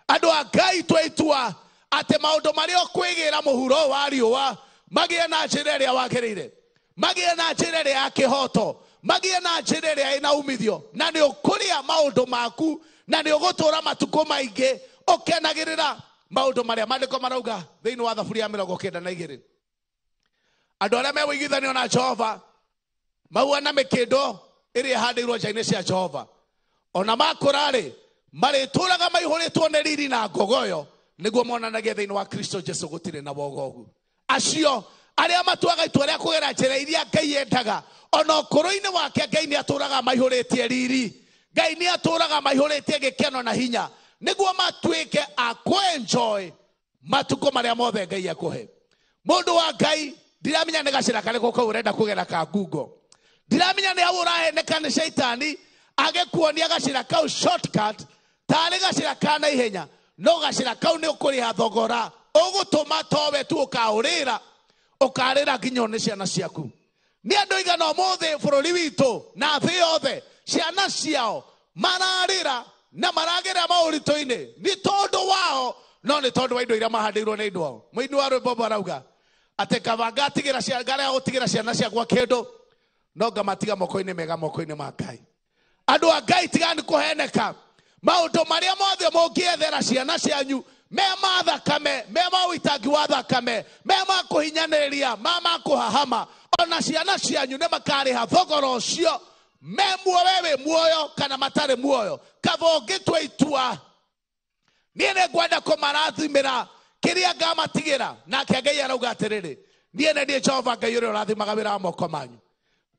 Andũ a Ngai twĩtua atĩ maũndũ marĩa ũkwĩgĩra mũhuro wa riũa magĩe na njĩra ĩrĩa wagĩrĩire, magĩe na njĩra ĩrĩa ya kĩhoto, magĩe na njĩra ĩrĩa ĩna umithio, na nĩ ũkũrĩa maũndũ maku na nĩ ũgũtũũra matukũ maingĩ ũkenagĩrĩra maũndũ marĩa maandĩko marauga thĩinĩ wa Thaburi ya 92. Andũ arĩa me ũiguithanio na Jehova mahuana mĩkĩndũ ĩrĩa ĩhandĩirwo nja-inĩ cia Jehova, ona makũra-rĩ marĩtũũraga maihũrĩtwo nĩ riri na ngogoyo, nĩguo monanagie thĩinĩ wa Kristo Jesu gũtirĩ na wogogu. Acio arĩa matuaga itua rĩa kũgera njĩra iria Ngai endaga, ona ũkũrũ-inĩ wake Ngai nĩ atũũraga maihũrĩtie riri, Ngai nĩ atũũraga maihũrĩtie gĩkeno na hinya, nĩguo matuĩke a kũ-enjoy matukũ marĩa mothe Ngai ekũhe. Mũndũ wa Ngai, ndiramenya nĩ gacĩra karĩkũ kau ũrenda kũgera ka ngungo, ndiramenya nĩ hau ũraheneka nĩ caitani agĩkuonia gacĩra kau shortcut tarĩ gacĩra ka naihenya, no gacĩra kau nĩ ũkũrĩha thogora ũgũtũma towe tu ũkaũrĩra, ũkarĩra nginya nĩ ciana ciaku. Nĩ andũ aigana ũmũthĩ bũrũri witũ na thĩ yothe ciana ciao mararĩra na maragera maũritũ-inĩ nĩ tondũ wao, no nĩ tondũ wa indo iria mahandĩirwo nĩ indo ao. Mũini wa rwĩmbo arauga atĩ kaba ngatigĩra ciana, ngarega gũtigĩra ciana ciakwa kĩndũ, no ngamatiga moko-inĩ mega, moko-inĩ ma Ngai. Andũ a Ngai, tigani kũheneka. Maũndũ marĩa mothe mũngĩethera ciana cianyu me ma thakame, me ma ũitangi wa thakame, me ma kũhinyanĩrĩria, ma kũhahama, ona ciana cianyu nĩ makarĩha thogora ũcio, me muoyo wĩ muoyo kana matarĩ muoyo. Kaba ũngĩtua itua, niĩ nĩ ngwenda kũmarathimĩra kĩrĩa ngamatigĩra. Nake Ngai arauga atĩrĩrĩ, niĩ nĩ niĩ Jehova Ngai ũrĩa ũrathimaga wĩra wa moko manyu.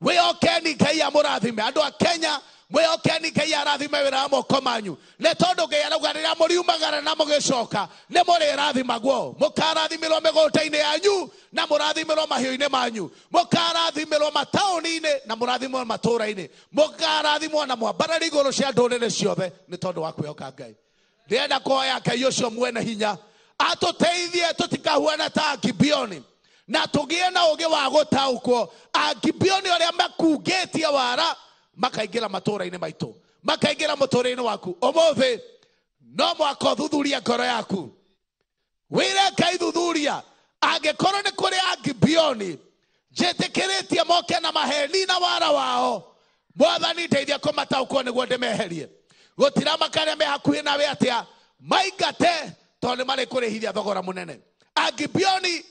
Wĩhokeni Ngai amũrathime. Andũ a Kenya, mwĩhokeni Ngai arathime wĩra wa moko manyu, nĩ tondũ Ngai arauga rĩrĩa mũriumagara na mũgĩcoka nĩ mũrĩrathimagwo. Mũkarathimĩrwo mĩgũnda-inĩ yanyu na mũrathimĩrwo mahiũ-inĩ manyu, mũkarathimĩrwo mataũni-inĩ na mũrathimwo matũũra-inĩ, mũkarathimwo na mwambarari igũrũ cia ndũrĩrĩ ciothe nĩ tondũ wa kwĩhoka Ngai. Ndĩrenda kũhoya Ngai ũcio mwene hinya atũteithie tũtikahuana ta Agibeoni, na tũgĩe na ũũgĩ wa gũtaũkwo Agibeoni arĩa makungĩtie wara makaingĩra matũũra-inĩ maitũ, makaingĩra mũtũũrĩre-inĩ waku. Ũmũthĩ no mũhaka ũthuthurie ngoro yaku, wĩre Ngai thuthuria, angĩkorwo nĩ kũrĩ Agibeoni Njĩtĩkĩrĩtie moke na maheni na wara wao. Mwathani ndeithia kũmataũkwo nĩguo ndĩmeherie. Gũtiramaka arĩa me hakuhĩ nawe atĩa, maingate tondũ nĩ marĩ kũrĩhithia thogora mũnene. Agibioni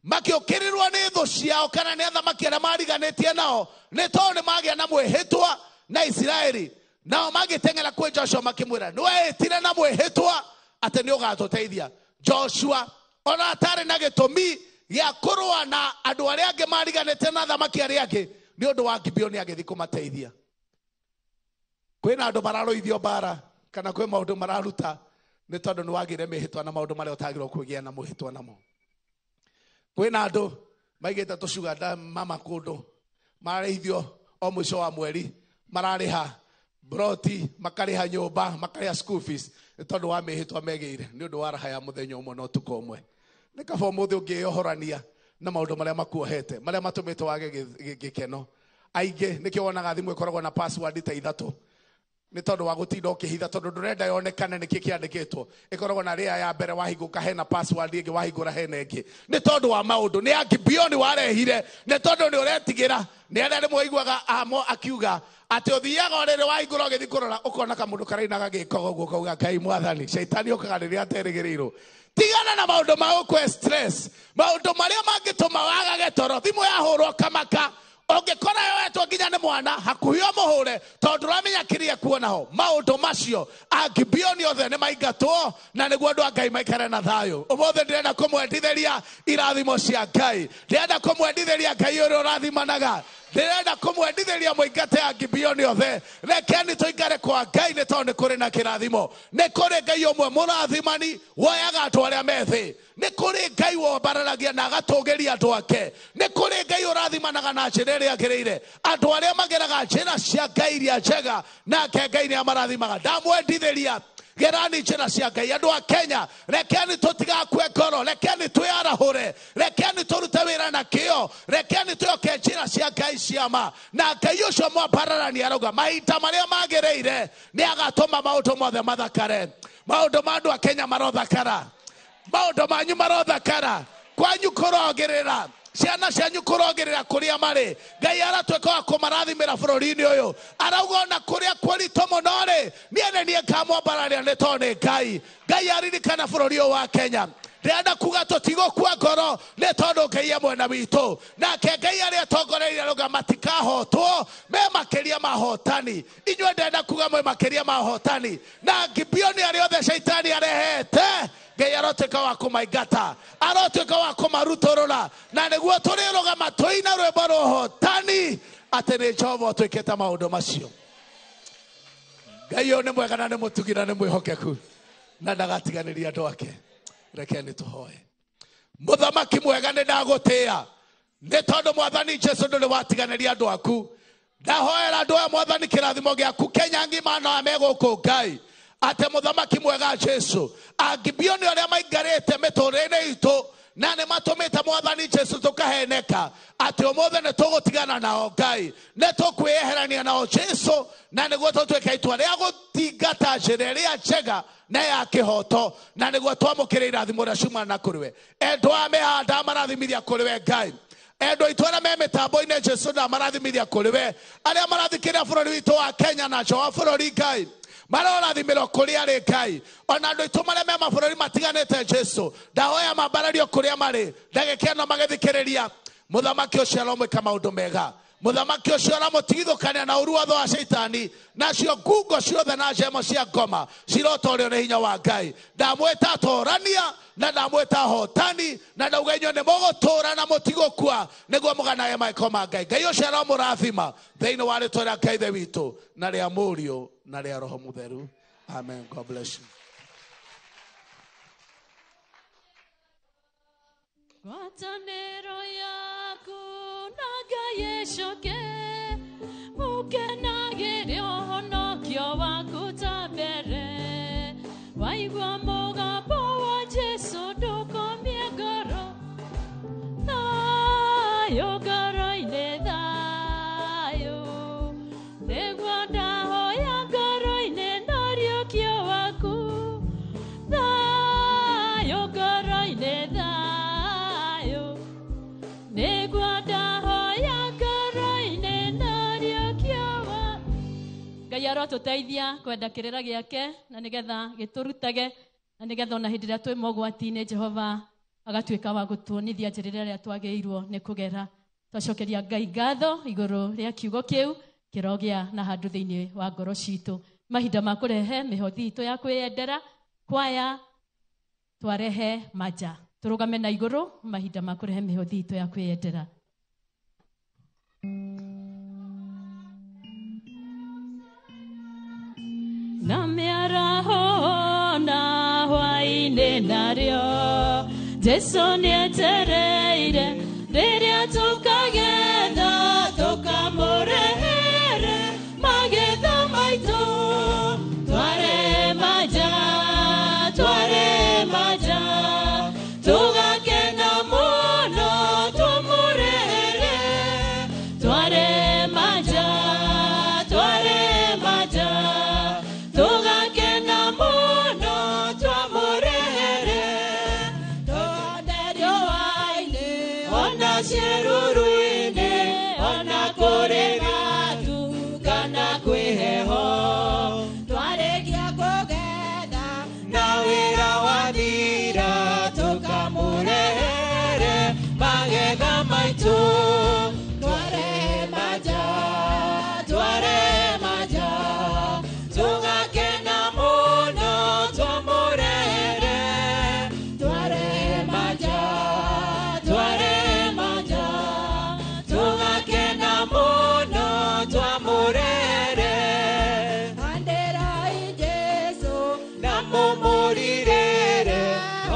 makĩũkĩrĩrwo nĩ thũ ciao kana nĩ athamaki arĩa mariganĩtie nao, nĩ tondũ nĩ magĩa na mwĩhĩtwa na Isiraeli. Nao magĩteng'era kwĩ Joshua makĩmwĩra, nĩ wehĩtire na mwĩhĩtwa atĩ nĩ ũgatũteithia. Joshua ona atarĩ na gĩtũmi gĩa kũrũa na andũ arĩa angĩ mariganĩtie na athamaki arĩa angĩ, nĩ ũndũ wa Gibeoni agĩthiĩ kũmateithia. Kwĩna andũ mararũithio mbara kana kwĩ maũndũ mararuta nĩ tondũ nĩ wagĩire mĩhĩtwa na maũndũ marĩa ũtagĩrĩirwo kwĩgĩa na mwĩhĩtwa namo. Kwĩna andũ maigĩte tũcuga mama kũndũ, mararĩithio o mũico wa mweri, mararĩha broti, makarĩha nyũmba, makarĩha school fees nĩ tondũ wa mĩhĩtwa megĩire nĩ ũndũ wa raha ya mũthenya ũmwe na ũtukũ ũmwe. Nĩ kaba ũmũthĩ ũngĩĩohorania na maũndũ marĩa makuohete, marĩa matũmĩte wage gĩkeno. Aingĩ nĩkĩo wonaga thimũ ĩkoragwo na password ta ithatũ, nĩ tondũ wa gũtinda ũkĩhitha, tondũ ndũrenda yonekane nĩkĩ kĩandĩkĩtwo. Ĩkoragwo na rĩa ya mbere wahingũka hena password ĩngĩ, wahingũra hena ĩngĩ. Nĩ tondũ wa maũndũ nĩ Agibioni warehire, nĩ tondũ nĩ ũretigĩra. Nĩ arĩa rĩmwe ũiguaga amo akiuga atĩ ũthiaga o rĩrĩ wahingũra ũgĩthiĩ kũrora ũkona kamũndũ karainaga gĩkogo ũguo, ũkauga Ngai mwathani, caitani ũkaga rĩrĩa aterĩgĩrĩirwo. Tigana na maũndũ ma gũkũhe stress, maũndũ marĩa mangĩtũma wagage toro. Thimũ yahũrwo kamaka, ũngĩkora yoetwo nginya nĩ mwana hakuhĩ ũmũhũre tondũ ndũramenya kĩrĩa kuona ho. Maũndũ macio Agibioni othe nĩ maingatwo na nĩguo andũ a Ngai maikare na thayũ. Ũmũthĩ ndĩrenda kũmwendithĩria irathimo cia Ngai, ndĩrenda kũmwendithĩria Ngai ũrĩa ũrathimanaga, ndĩrenda kũmwendithĩria mũingate Agibioni othe. Rekeni tũikare kwa Ngai nĩ tondũ nĩ kũrĩ na kĩrathimo. Nĩ kũrĩ Ngai ũmwe mũrathimani woyaga andũ arĩa me thĩ. Nĩ kũrĩ Ngai wombararagia na agatũgĩria andũ ake. Nĩ kũrĩ Ngai ũrathimanaga na njĩra ĩrĩa yagĩrĩire andũ arĩa mageraga njĩra cia Ngai iria njega, nake Ngai nĩ amarathimaga. Ndamwendithĩria gerani njĩra cia Ngai. Andũ a Kenya, rekeni tũtigakue ngoro, rekeni twĩarahũre, rekeni tũrute wĩra na kĩo, rekeni twĩhoke njĩra cia Ngai cia ma. Na Ngai ũcio mwambararani arauga mahinda marĩa magĩrĩire nĩ agatũma maũndũ mothe mathakare. Maũndũ ma andũ a Kenya marothakara, maũndũ manyu marothakara, kwanyu kũrogĩrĩra, ciana cianyu kũrogĩrĩra kũrĩa marĩ. Ngai aratuĩka wa kũmarathimĩra bũrũri-inĩ ũyũ. Arauga ona kũrĩa kũritũ mũno rĩ, niĩ nĩ niĩ ngamwambararia nĩ tondũ nĩ Ngai. Ngai aririkana bũrũri ũyũ wa Kenya. Ndĩrenda kuga tũtigũkua ngoro nĩ tondũ Ngai e mwena witũ. Nake Ngai arĩa atongoreirie arauga matikahotwo, me makĩria ma ahotani. Inyuĩ ndĩrenda kuga mwĩ makĩria ma ahotani. Na Gibeoni arĩa othe caitani arehete, Ngai arotuĩka wa kũmaingata, arotuĩka wa kũmarutũrũra, na nĩguo tũrĩrũgama tũina rwĩmbo rwa ũhotani atĩ nĩ Jehova ũtwĩkĩte maũndũ macio. Ngai ũyũ nĩ mwega na nĩ mũtugi na nĩ mwĩhokeku na ndagatiganĩria andũ ake. Rekeni tũhoe. Mũthamaki mwega, nĩ ndagũtĩĩa nĩ tondũ mwathani Jesũ ndũrĩ watiganĩria andũ aku. Ndahoera andũ aya mwathani kĩrathimo gĩaku Kenya ng'ima na me gũkũ Ngai, atĩ mũthamaki mwega Jesũ, Agibioni arĩa maingarĩte mĩtũrĩre-inĩ itũ na nĩ matũmĩte mwathani Jesũ tũkaheneka, atĩ ũmũthĩ nĩ tũgũtigana nao Ngai, nĩ tũkwĩyeherania nao Jesũ, na nĩguo tũtuĩke itua rĩa gũtingata njĩra ĩrĩa njega na ya kĩhoto, na nĩguo twamũkĩre irathimo iria ciumana na kũrĩ we. Endwa aya me haha ndamarathimithia kũrĩ we Ngai. Endwa aitũ arĩa me mĩtambo-inĩ Jesũ ndamarathimithia kũrĩ we. Arĩa marathikĩrĩria bũrũri witũ wa Kenya na nja wa bũrũri Ngai, marorathimĩrwo kũrĩa arĩ Ngai. Ona andũ aitũ marĩa me mabũrũri matiganĩte Jesũ, ndahoya mambarario kũrĩa marĩ ndagĩka ĩno magĩthikĩrĩria. Mũthamaki ũcio aromwĩka maũndũ mega, mũthamaki ũcio aramũtigithũkania na ũru wothe wa caitani, nacio ngungo ciothe na njemo cia ngoma cirotorio nĩ hinya wa Ngai. Ndamwĩta atorania na ndamwĩta ahotani, na ndauga inyuĩ nĩ mũgũtũũra na mũtigũkua nĩguo mũganage maĩko ma Ngai. Ngai ũcio aromũrathima thĩinĩ wa rĩtwa rĩa Ngai Ithe witũ na rĩa Mũriũ na rĩa Roho Mũtheru. Amen. God bless you. Ngwatanĩro yaku na Ngai ĩcoke, ũkenagĩre ũhonokio waku ta mbere. Waigua mũgambo wa Jesũ ndũkomie ngoro, thayũ ngoro-inĩ thayũ. Nĩguo ndahoya ngoro-inĩ na ũriũkio waku, thayũ ngoro-inĩ thayũ. Nĩguo ndahoya Ngai arotũteithia kwenda kĩrĩra gĩake na nĩgetha gĩtũrutage na nĩgetha ona hĩndĩ ĩrĩa twĩ mogwati-inĩ Jehova agatuĩka wa gũtuonithia njĩra ĩrĩa twagĩrĩirwo nĩ kũgera. Twacokeria Ngai ngatho igũrũ rĩa kiugo kĩu kĩrogĩa na handũ thĩinĩ wa ngoro citũ. Mahinda ma kũrehe mĩhothi itũ ya kwĩyendera kwaya twarehe maja. Tũrũgame na igũrũ mahinda ma kũrehe mĩhothi itũ ya kwĩyendera. Na mĩaraho na hwaĩ-inĩ narĩo Jesu nĩetereire rĩrĩa tũkagetha tũkamũrehere magetha maitũ. Tware maja, tware maja, tũgakena mũno tũmũrehere. Tware maja, tware maja, tũgakena mũno twamũrehere. Twende riũa-inĩ ona ciĩruru-inĩ ona kũrĩ gatu kana kwĩ heho. Twarĩkia kũgetha na wĩra wathira tũkamũrehere magetha maitũ. Tware maja, tware maja, tũgakena mũno twamũrehere. Tware maja, tware maja, tũgakena mũno twamũrehere. Andĩrai Jesũ na mũmũrirĩre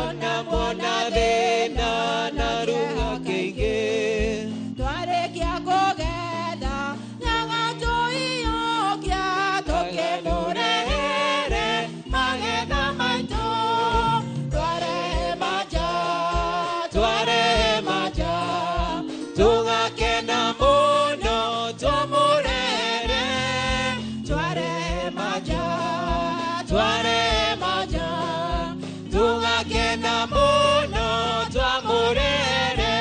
ona mwona thĩna na ruo kĩingĩ. Twarĩkia kũgetha nyagatũiyũkia tũkĩmũrehere magetha maitũ. Tware maja, tware maja, tũgakena mũno twamũrehere. Tware maja, tware maja, tũgakena mũno twamũrehere.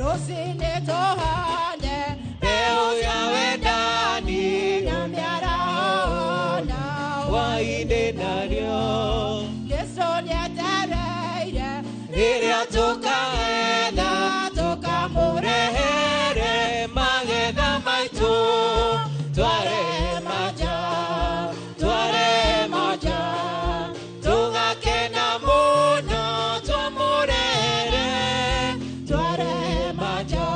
Rũcinĩ tũhande Mbeũ ya wendani na mĩaraho na hwaĩ-inĩ narĩo Jesũ nĩetereire rĩrĩa tũkagetha tũkamũrehere magetha maitũ. Tware maja, tware maja, tũgakena mũno twamũrehere. Tware maja,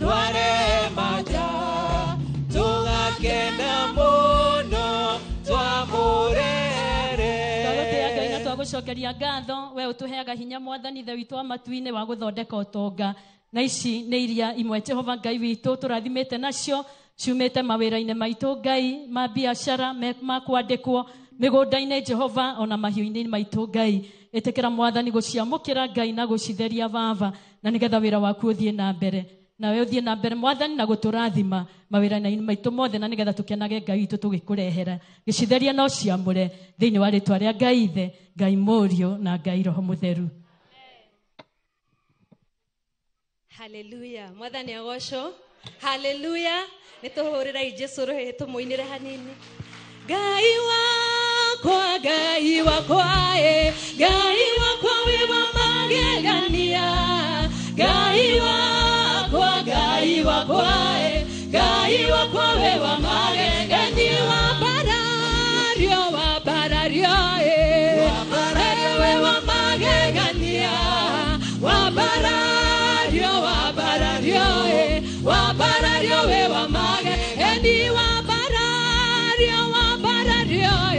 tware maja, tũgakena mũno twamũrehere. Twagũtĩĩa Ngai na twagũcokeria ngatho we ũtũheaga hinya mwathani ithe witũ wa matu-inĩ wa gũthondeka ũtonga. Na ici nĩ iria imwe Jehova Ngai witũ tũrathimĩte nacio ciumĩte mawĩra-inĩ maitũ Ngai ma biacara ma kwandĩkwo mĩgũnda-inĩ Jehova ona mahiũ-inĩ maitũ Ngai. Ĩtĩkĩra mwathani gũciamũkĩra Ngai na gũcitheria baba na nĩgetha wĩra waku ũthiĩ na mbere. Nawe ũthiĩ na mbere mwathani na gũtũrathima mawĩra-inĩ maitũ mothe na nĩgetha tũkenage Ngai witũ tũgĩkũrehera. Gĩcitheria no ciamũre thĩinĩ wa rĩtwa rĩa Ngai Ithe, Ngai Mũriũ na Ngai Roho Mũtheru. Haleluya. Mwathani agocwo. Haleluya. Nĩtũhũrĩrai Jesũ rũhĩ tũmũinĩre hanini. Ngai wakwa, Ngai wakwa, ĩ, Ngai wakwa wĩ wa magegania. Ngai wakwa, Ngai wakwa, ĩ, Ngai wakwa wĩ wa magegania. Wambarario, wambarario, ĩ, wĩ wa magegania. Wambarario, wambarario, ĩ, wambarario wĩ wa magegania. Wambarario, wambarario, ĩ,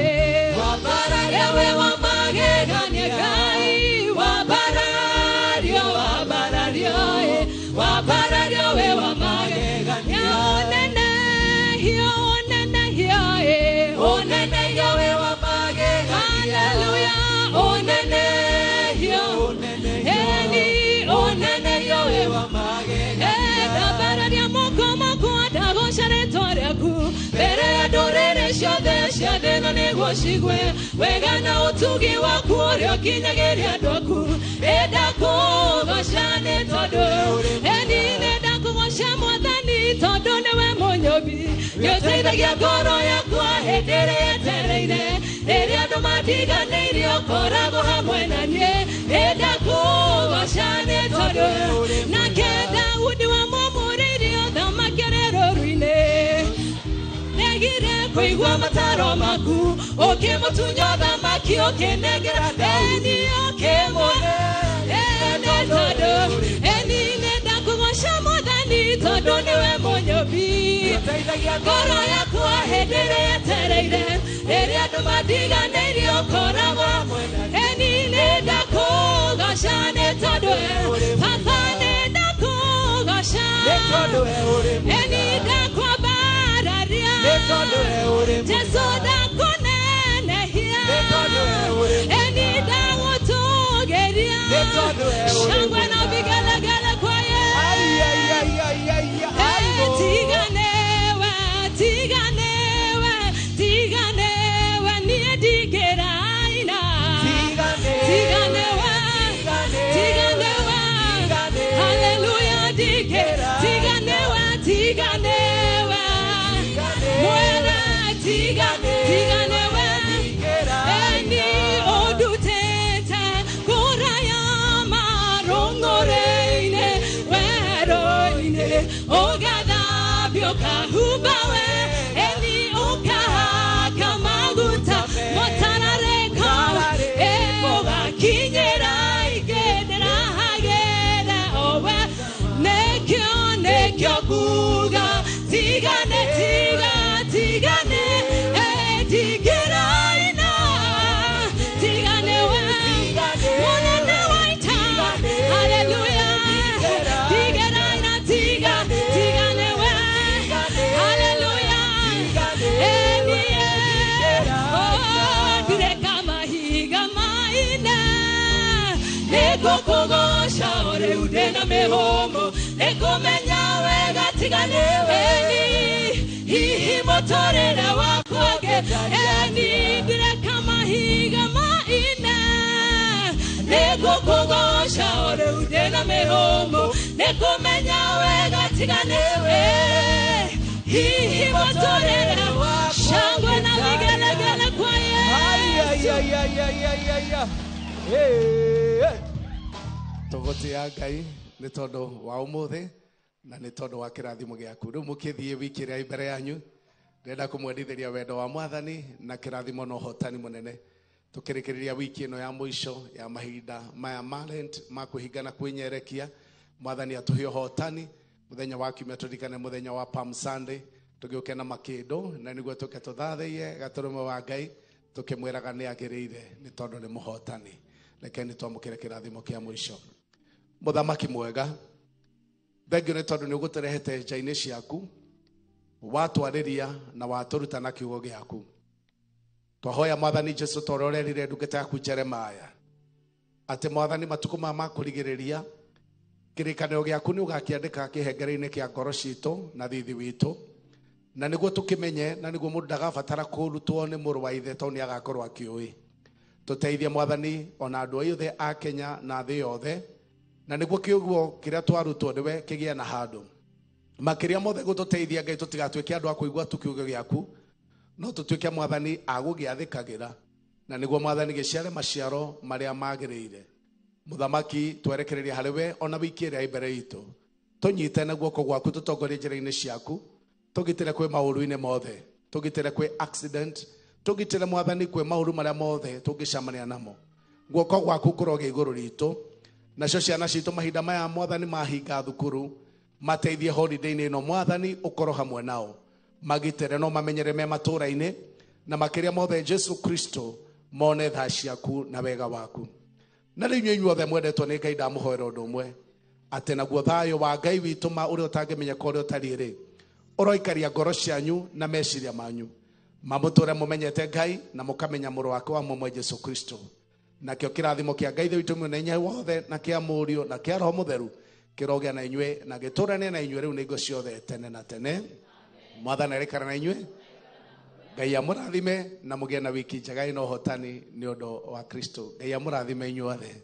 wĩ wa magegania. Ngai wambarario, wambarario, ĩ, wambarario wĩ wa magegania. Ũnenehio, ũnenehio, ĩ, ũnenehio wĩ wa magegania. Haleluya, ũnenehio, ĩni, ũnenehio wĩ wa magegania. Ndambararia moko makwa ndagooca rĩtwa rĩaku mbere ya ndũrĩrĩ ciothe cia thĩ ĩno nĩguo cigue wega na ũtugi waku ũrĩa ũkinyagĩria andũ aku. Ĩndakũgoca nĩ tondũ ĩni nĩndakũgoca mwathani tondũ nĩwe mũnyũmbi. Nĩũteithagia Ũteithagia ngoro yakwa hĩndĩ ĩrĩa yetereire. Rĩrĩa andũ matiganĩirie ũkoragwo hamwe na niĩ. Nĩndakũgoca nĩ tondũ nake Daudi wamũmũrĩirie ũthamaki arĩ rũũru-inĩ. Regire kũigua mataro maku, ũkĩmũtunya ũthamaki ũkĩnengera eni ũkĩmũne. Ene tondũ eni nĩndakũgoca Mwathani tondũ nĩwe mũnyũmbi. Ngoro yakwa hĩndĩ ĩrĩa yetereire, rĩrĩa andũ matiganĩirie ũkoragwo eni nĩndakũgoca nĩ tondũ Baba nĩndakũgoca eni ndakwambararia Jesu ndakũnenehia eni ndagũtũgĩria shangwe na vigelegele kwa Yesu. Tiganewe, tiganewe, tiganewe, niĩ ndingĩraina. Tiganewe, tiganewe, haleluya tiganewe, tiganewe, mwene tiganewe, eni ũndutĩte kũraya marũng'ũrĩ-inĩ, werũ-inĩ, ũgathambia ũkahumba we, eni ũkahaka maguta mũtararĩko, ũgakinyĩra ingĩ ndĩrahagĩra owe, nĩkĩo nĩkĩo nguga tigane tiga tigane ndingĩraina tigane we mũnene wa ita haleluya ndingĩraina tiga tigane we haleluya enie ndireka mahiga maine nĩngũkũgoca o rĩu ndĩna mĩhũmũ nĩngũmenya wega tigane eni hihi mũtũrĩre wakwa eni ndireka mahiga maine nĩngũkũgoca o rĩu ndĩna mĩhũmũ nĩngũmenya wega tigane hihi mũtũrĩre shangwe na vigelegele kwa Yesu. Tũgũtĩa Ngai nĩ tondũ wa ũmũthĩ na nĩ tondũ wa kĩrathimo gĩaku. Rĩu mũkĩthiĩ wiki ĩrĩa mbere yanyu, ndĩrenda kũmwendithĩria wendo wa Mwathani na kĩrathimo na ũhotani mũnene. Tũkĩrĩkĩrĩria wiki ĩno ya mũico ya mahinda maya ma Lent ma kwĩhinga na kwĩnyerekia, Mwathani atũhe ũhotani. Mũthenya wa kiumia tũririkane mũthenya wa Palm Sunday, tũgĩũke na makĩndũ na nĩguo tũke tũthathaiye gatũrũme wa Ngai tũkĩmwĩraga nĩ agĩrĩire nĩ tondũ nĩ mũhotani. Rekeni twamũkĩre kĩrathimo kĩa mũico. Mũthamaki mwega, thengio nĩ tondũ nĩ ũgũtũrehete nja-inĩ ciaku, watwarĩria na watũruta na kiugo gĩaku. Twahoya Mwathani Jesu ta ũrĩa ũrerire ndungata yaku Jeremiah atĩ Mwathani matukũ maya ma kũrigĩrĩria kĩrĩkanĩro gĩaku nĩ ũgakĩandĩka kĩhengere-inĩ kĩa ngoro citũ na thithi witũ, na nĩguo tũkĩmenye na nĩguo mũndũ ndagabatara kũrutwo nĩ mũrũ wa ithe tondũ nĩ agakorwo akĩũĩ. Tũteithie Mwathani ona andũ othe a Kenya na thĩ yothe, na nĩguo kiugo kĩrĩa twarutwo nĩwe kĩgĩe na handũ. Makĩria mothe gũtũteithia Ngai tũtigatuĩke andũ a kũigua tu kiugo gĩaku, no tũtuĩke Mwathani a gũgĩathĩkagĩra, na nĩguo Mwathani gĩciare maciaro marĩa magĩrĩire. Mũthamaki twerekereria harĩ we ona wiki ĩrĩa ĩ mbere itũ, tũnyite na guoko gwaku tũtongorie njĩra-inĩ ciaku, tũgitĩre kwĩ maũru-inĩ mothe, tũgitĩre kwĩ accident, tũgitĩre Mwathani kwĩ maũru marĩa mothe tũngĩcemania namo. Guoko gwaku kũrogĩa igũrũ ritũ, nacio ciana citũ mahinda maya Mwathani mahinga thukuru, mateithie holiday-inĩ ĩno Mwathani ũkorwo hamwe nao, magitĩre no mamenyere me matũũra-inĩ, na makĩria mothe Jesu Kristo mone tha ciaku na wega waku. Na rĩu inyuĩ inyuothe mwendetwo nĩ Ngai ndamũhoera ũndũ ũmwe, atĩ naguo thayũ wa Ngai witũ ma ũrĩa ũtangĩmenyeka ũrĩa ũtariĩ rĩ, ũroikaria ngoro cianyu na meciria manyu, mamũtũre mũmenyete Ngai na mũkamenya mũrũ wake wa mũmwe Jesu Kristo. Nakĩo kĩrathimo kĩa Ngai Ithe witũ mwene hinya wothe na kĩa Mũriũ na kĩa Roho Mũtheru kĩrogĩa na inyuĩ na gĩtũranie na inyuĩ rĩu nĩ hingo ciothe tene na tene. Mwathani arĩkara na inyuĩ. Ngai amũrathime na mũgĩe na wiki njega ĩna ũhotani nĩ ũndũ wa Kristo. Ngai amũrathime inyuothe.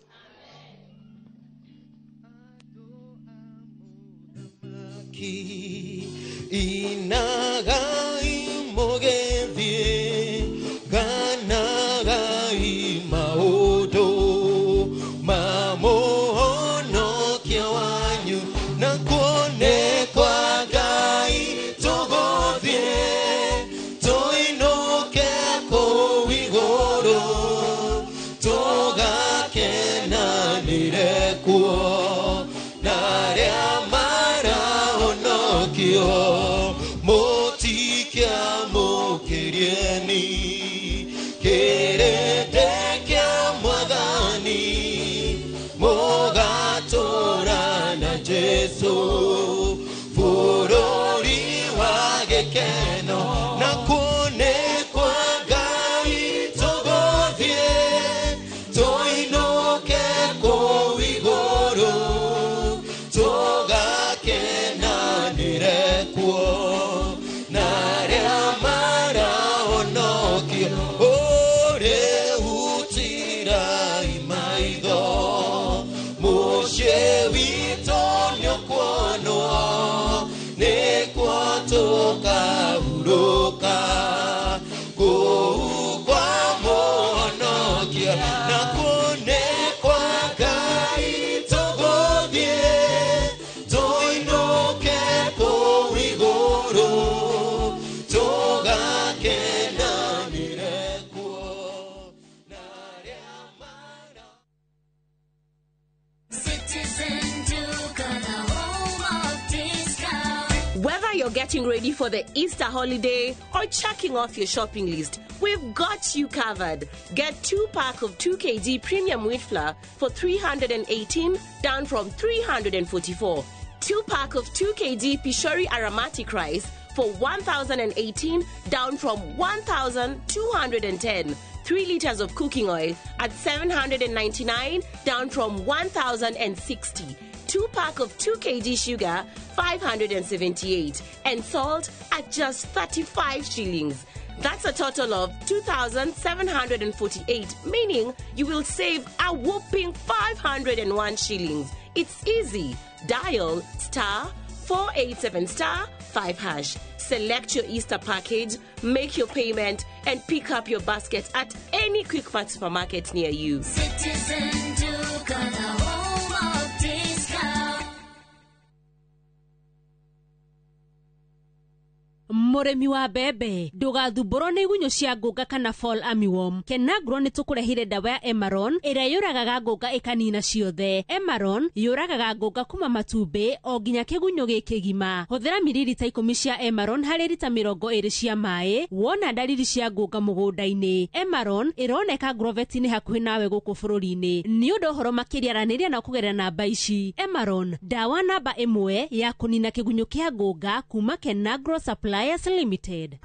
Inagai Kĩamũkĩrieni kĩrĩndĩ kĩa Mwathani mũgatũũra na Jesũ bũrũri wa gĩkeno na kuo nĩ kwa Ngai tũgũthiĩ tũinũke kũu igũrũ tũgakenanĩre kuo na arĩa marahonokio ũrĩu tirai maitho mũciĩ witũ nĩũkuonwo nĩkuo tũkahurũka kũu kwa Mũhonokia na kuo nĩ kwa Ngai tũgũthiĩ tũinũke kũu igũrũ tũgakenanĩre kuo na arĩa mara Citizen Duka, the home of discount. Whether you're getting ready for the Easter holiday or checking off your shopping list, we've got you covered. Get 2 pack of 2 kg premium wheat flour for 318 down from 344. 2 pack of 2 kg Pishori aromatic rice for 1,018 down from 1,210. 3 liters of cooking oil at 799 down from 1,060. 2 pack of 2 kg sugar 578 and salt at just 35 shillings. That's a total of 2,748, meaning you will save a whopping 501 shillings. It's easy. Dial star 487 star 5 hash. Select your Easter package, make your payment, and pick up your basket at any Quickmart supermarket near you. Citizen Duka, the home of discount. Mũrĩmi wa mbembe ndũgathumbũrwo nĩ igunyũ cia ngũnga kana fall armyworm. Kenagro nĩ tũkũrehire ndawa ya Emaron ĩrĩa yũragaga ngũnga ĩkanina ciothe. Emaron yũragaga ngũnga kuma matumbĩ o nginya kĩgunyũ gĩkĩgima. Hũthĩra miririta 10 cia Emaron harĩ rita 20 cia maĩ wona ndariri cia ngũnga mũgũnda-inĩ. Emaron ĩroneka Agrovet-inĩ hakuhĩ nawe gũkũ bũrũri-inĩ. Nĩ ũndũ ũhoro makĩria aranĩria na kũgerera namba ici. Emaron ndawa namba 1 ya kũnina kĩgunyũ kĩa ngũnga kuma Kenagro Supply Limited.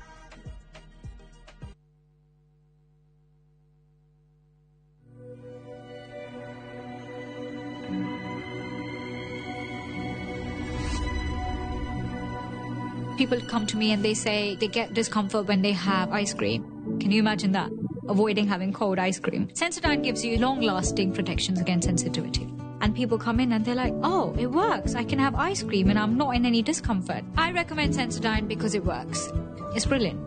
People come to me and they say they get discomfort when they have ice cream. Can you imagine that? Avoiding having cold ice cream. Sensodyne gives you long-lasting protections against sensitivity. And people come in and they're like, oh, it works. I can have ice cream and I'm not in any discomfort. I recommend Sensodyne because it works. It's brilliant.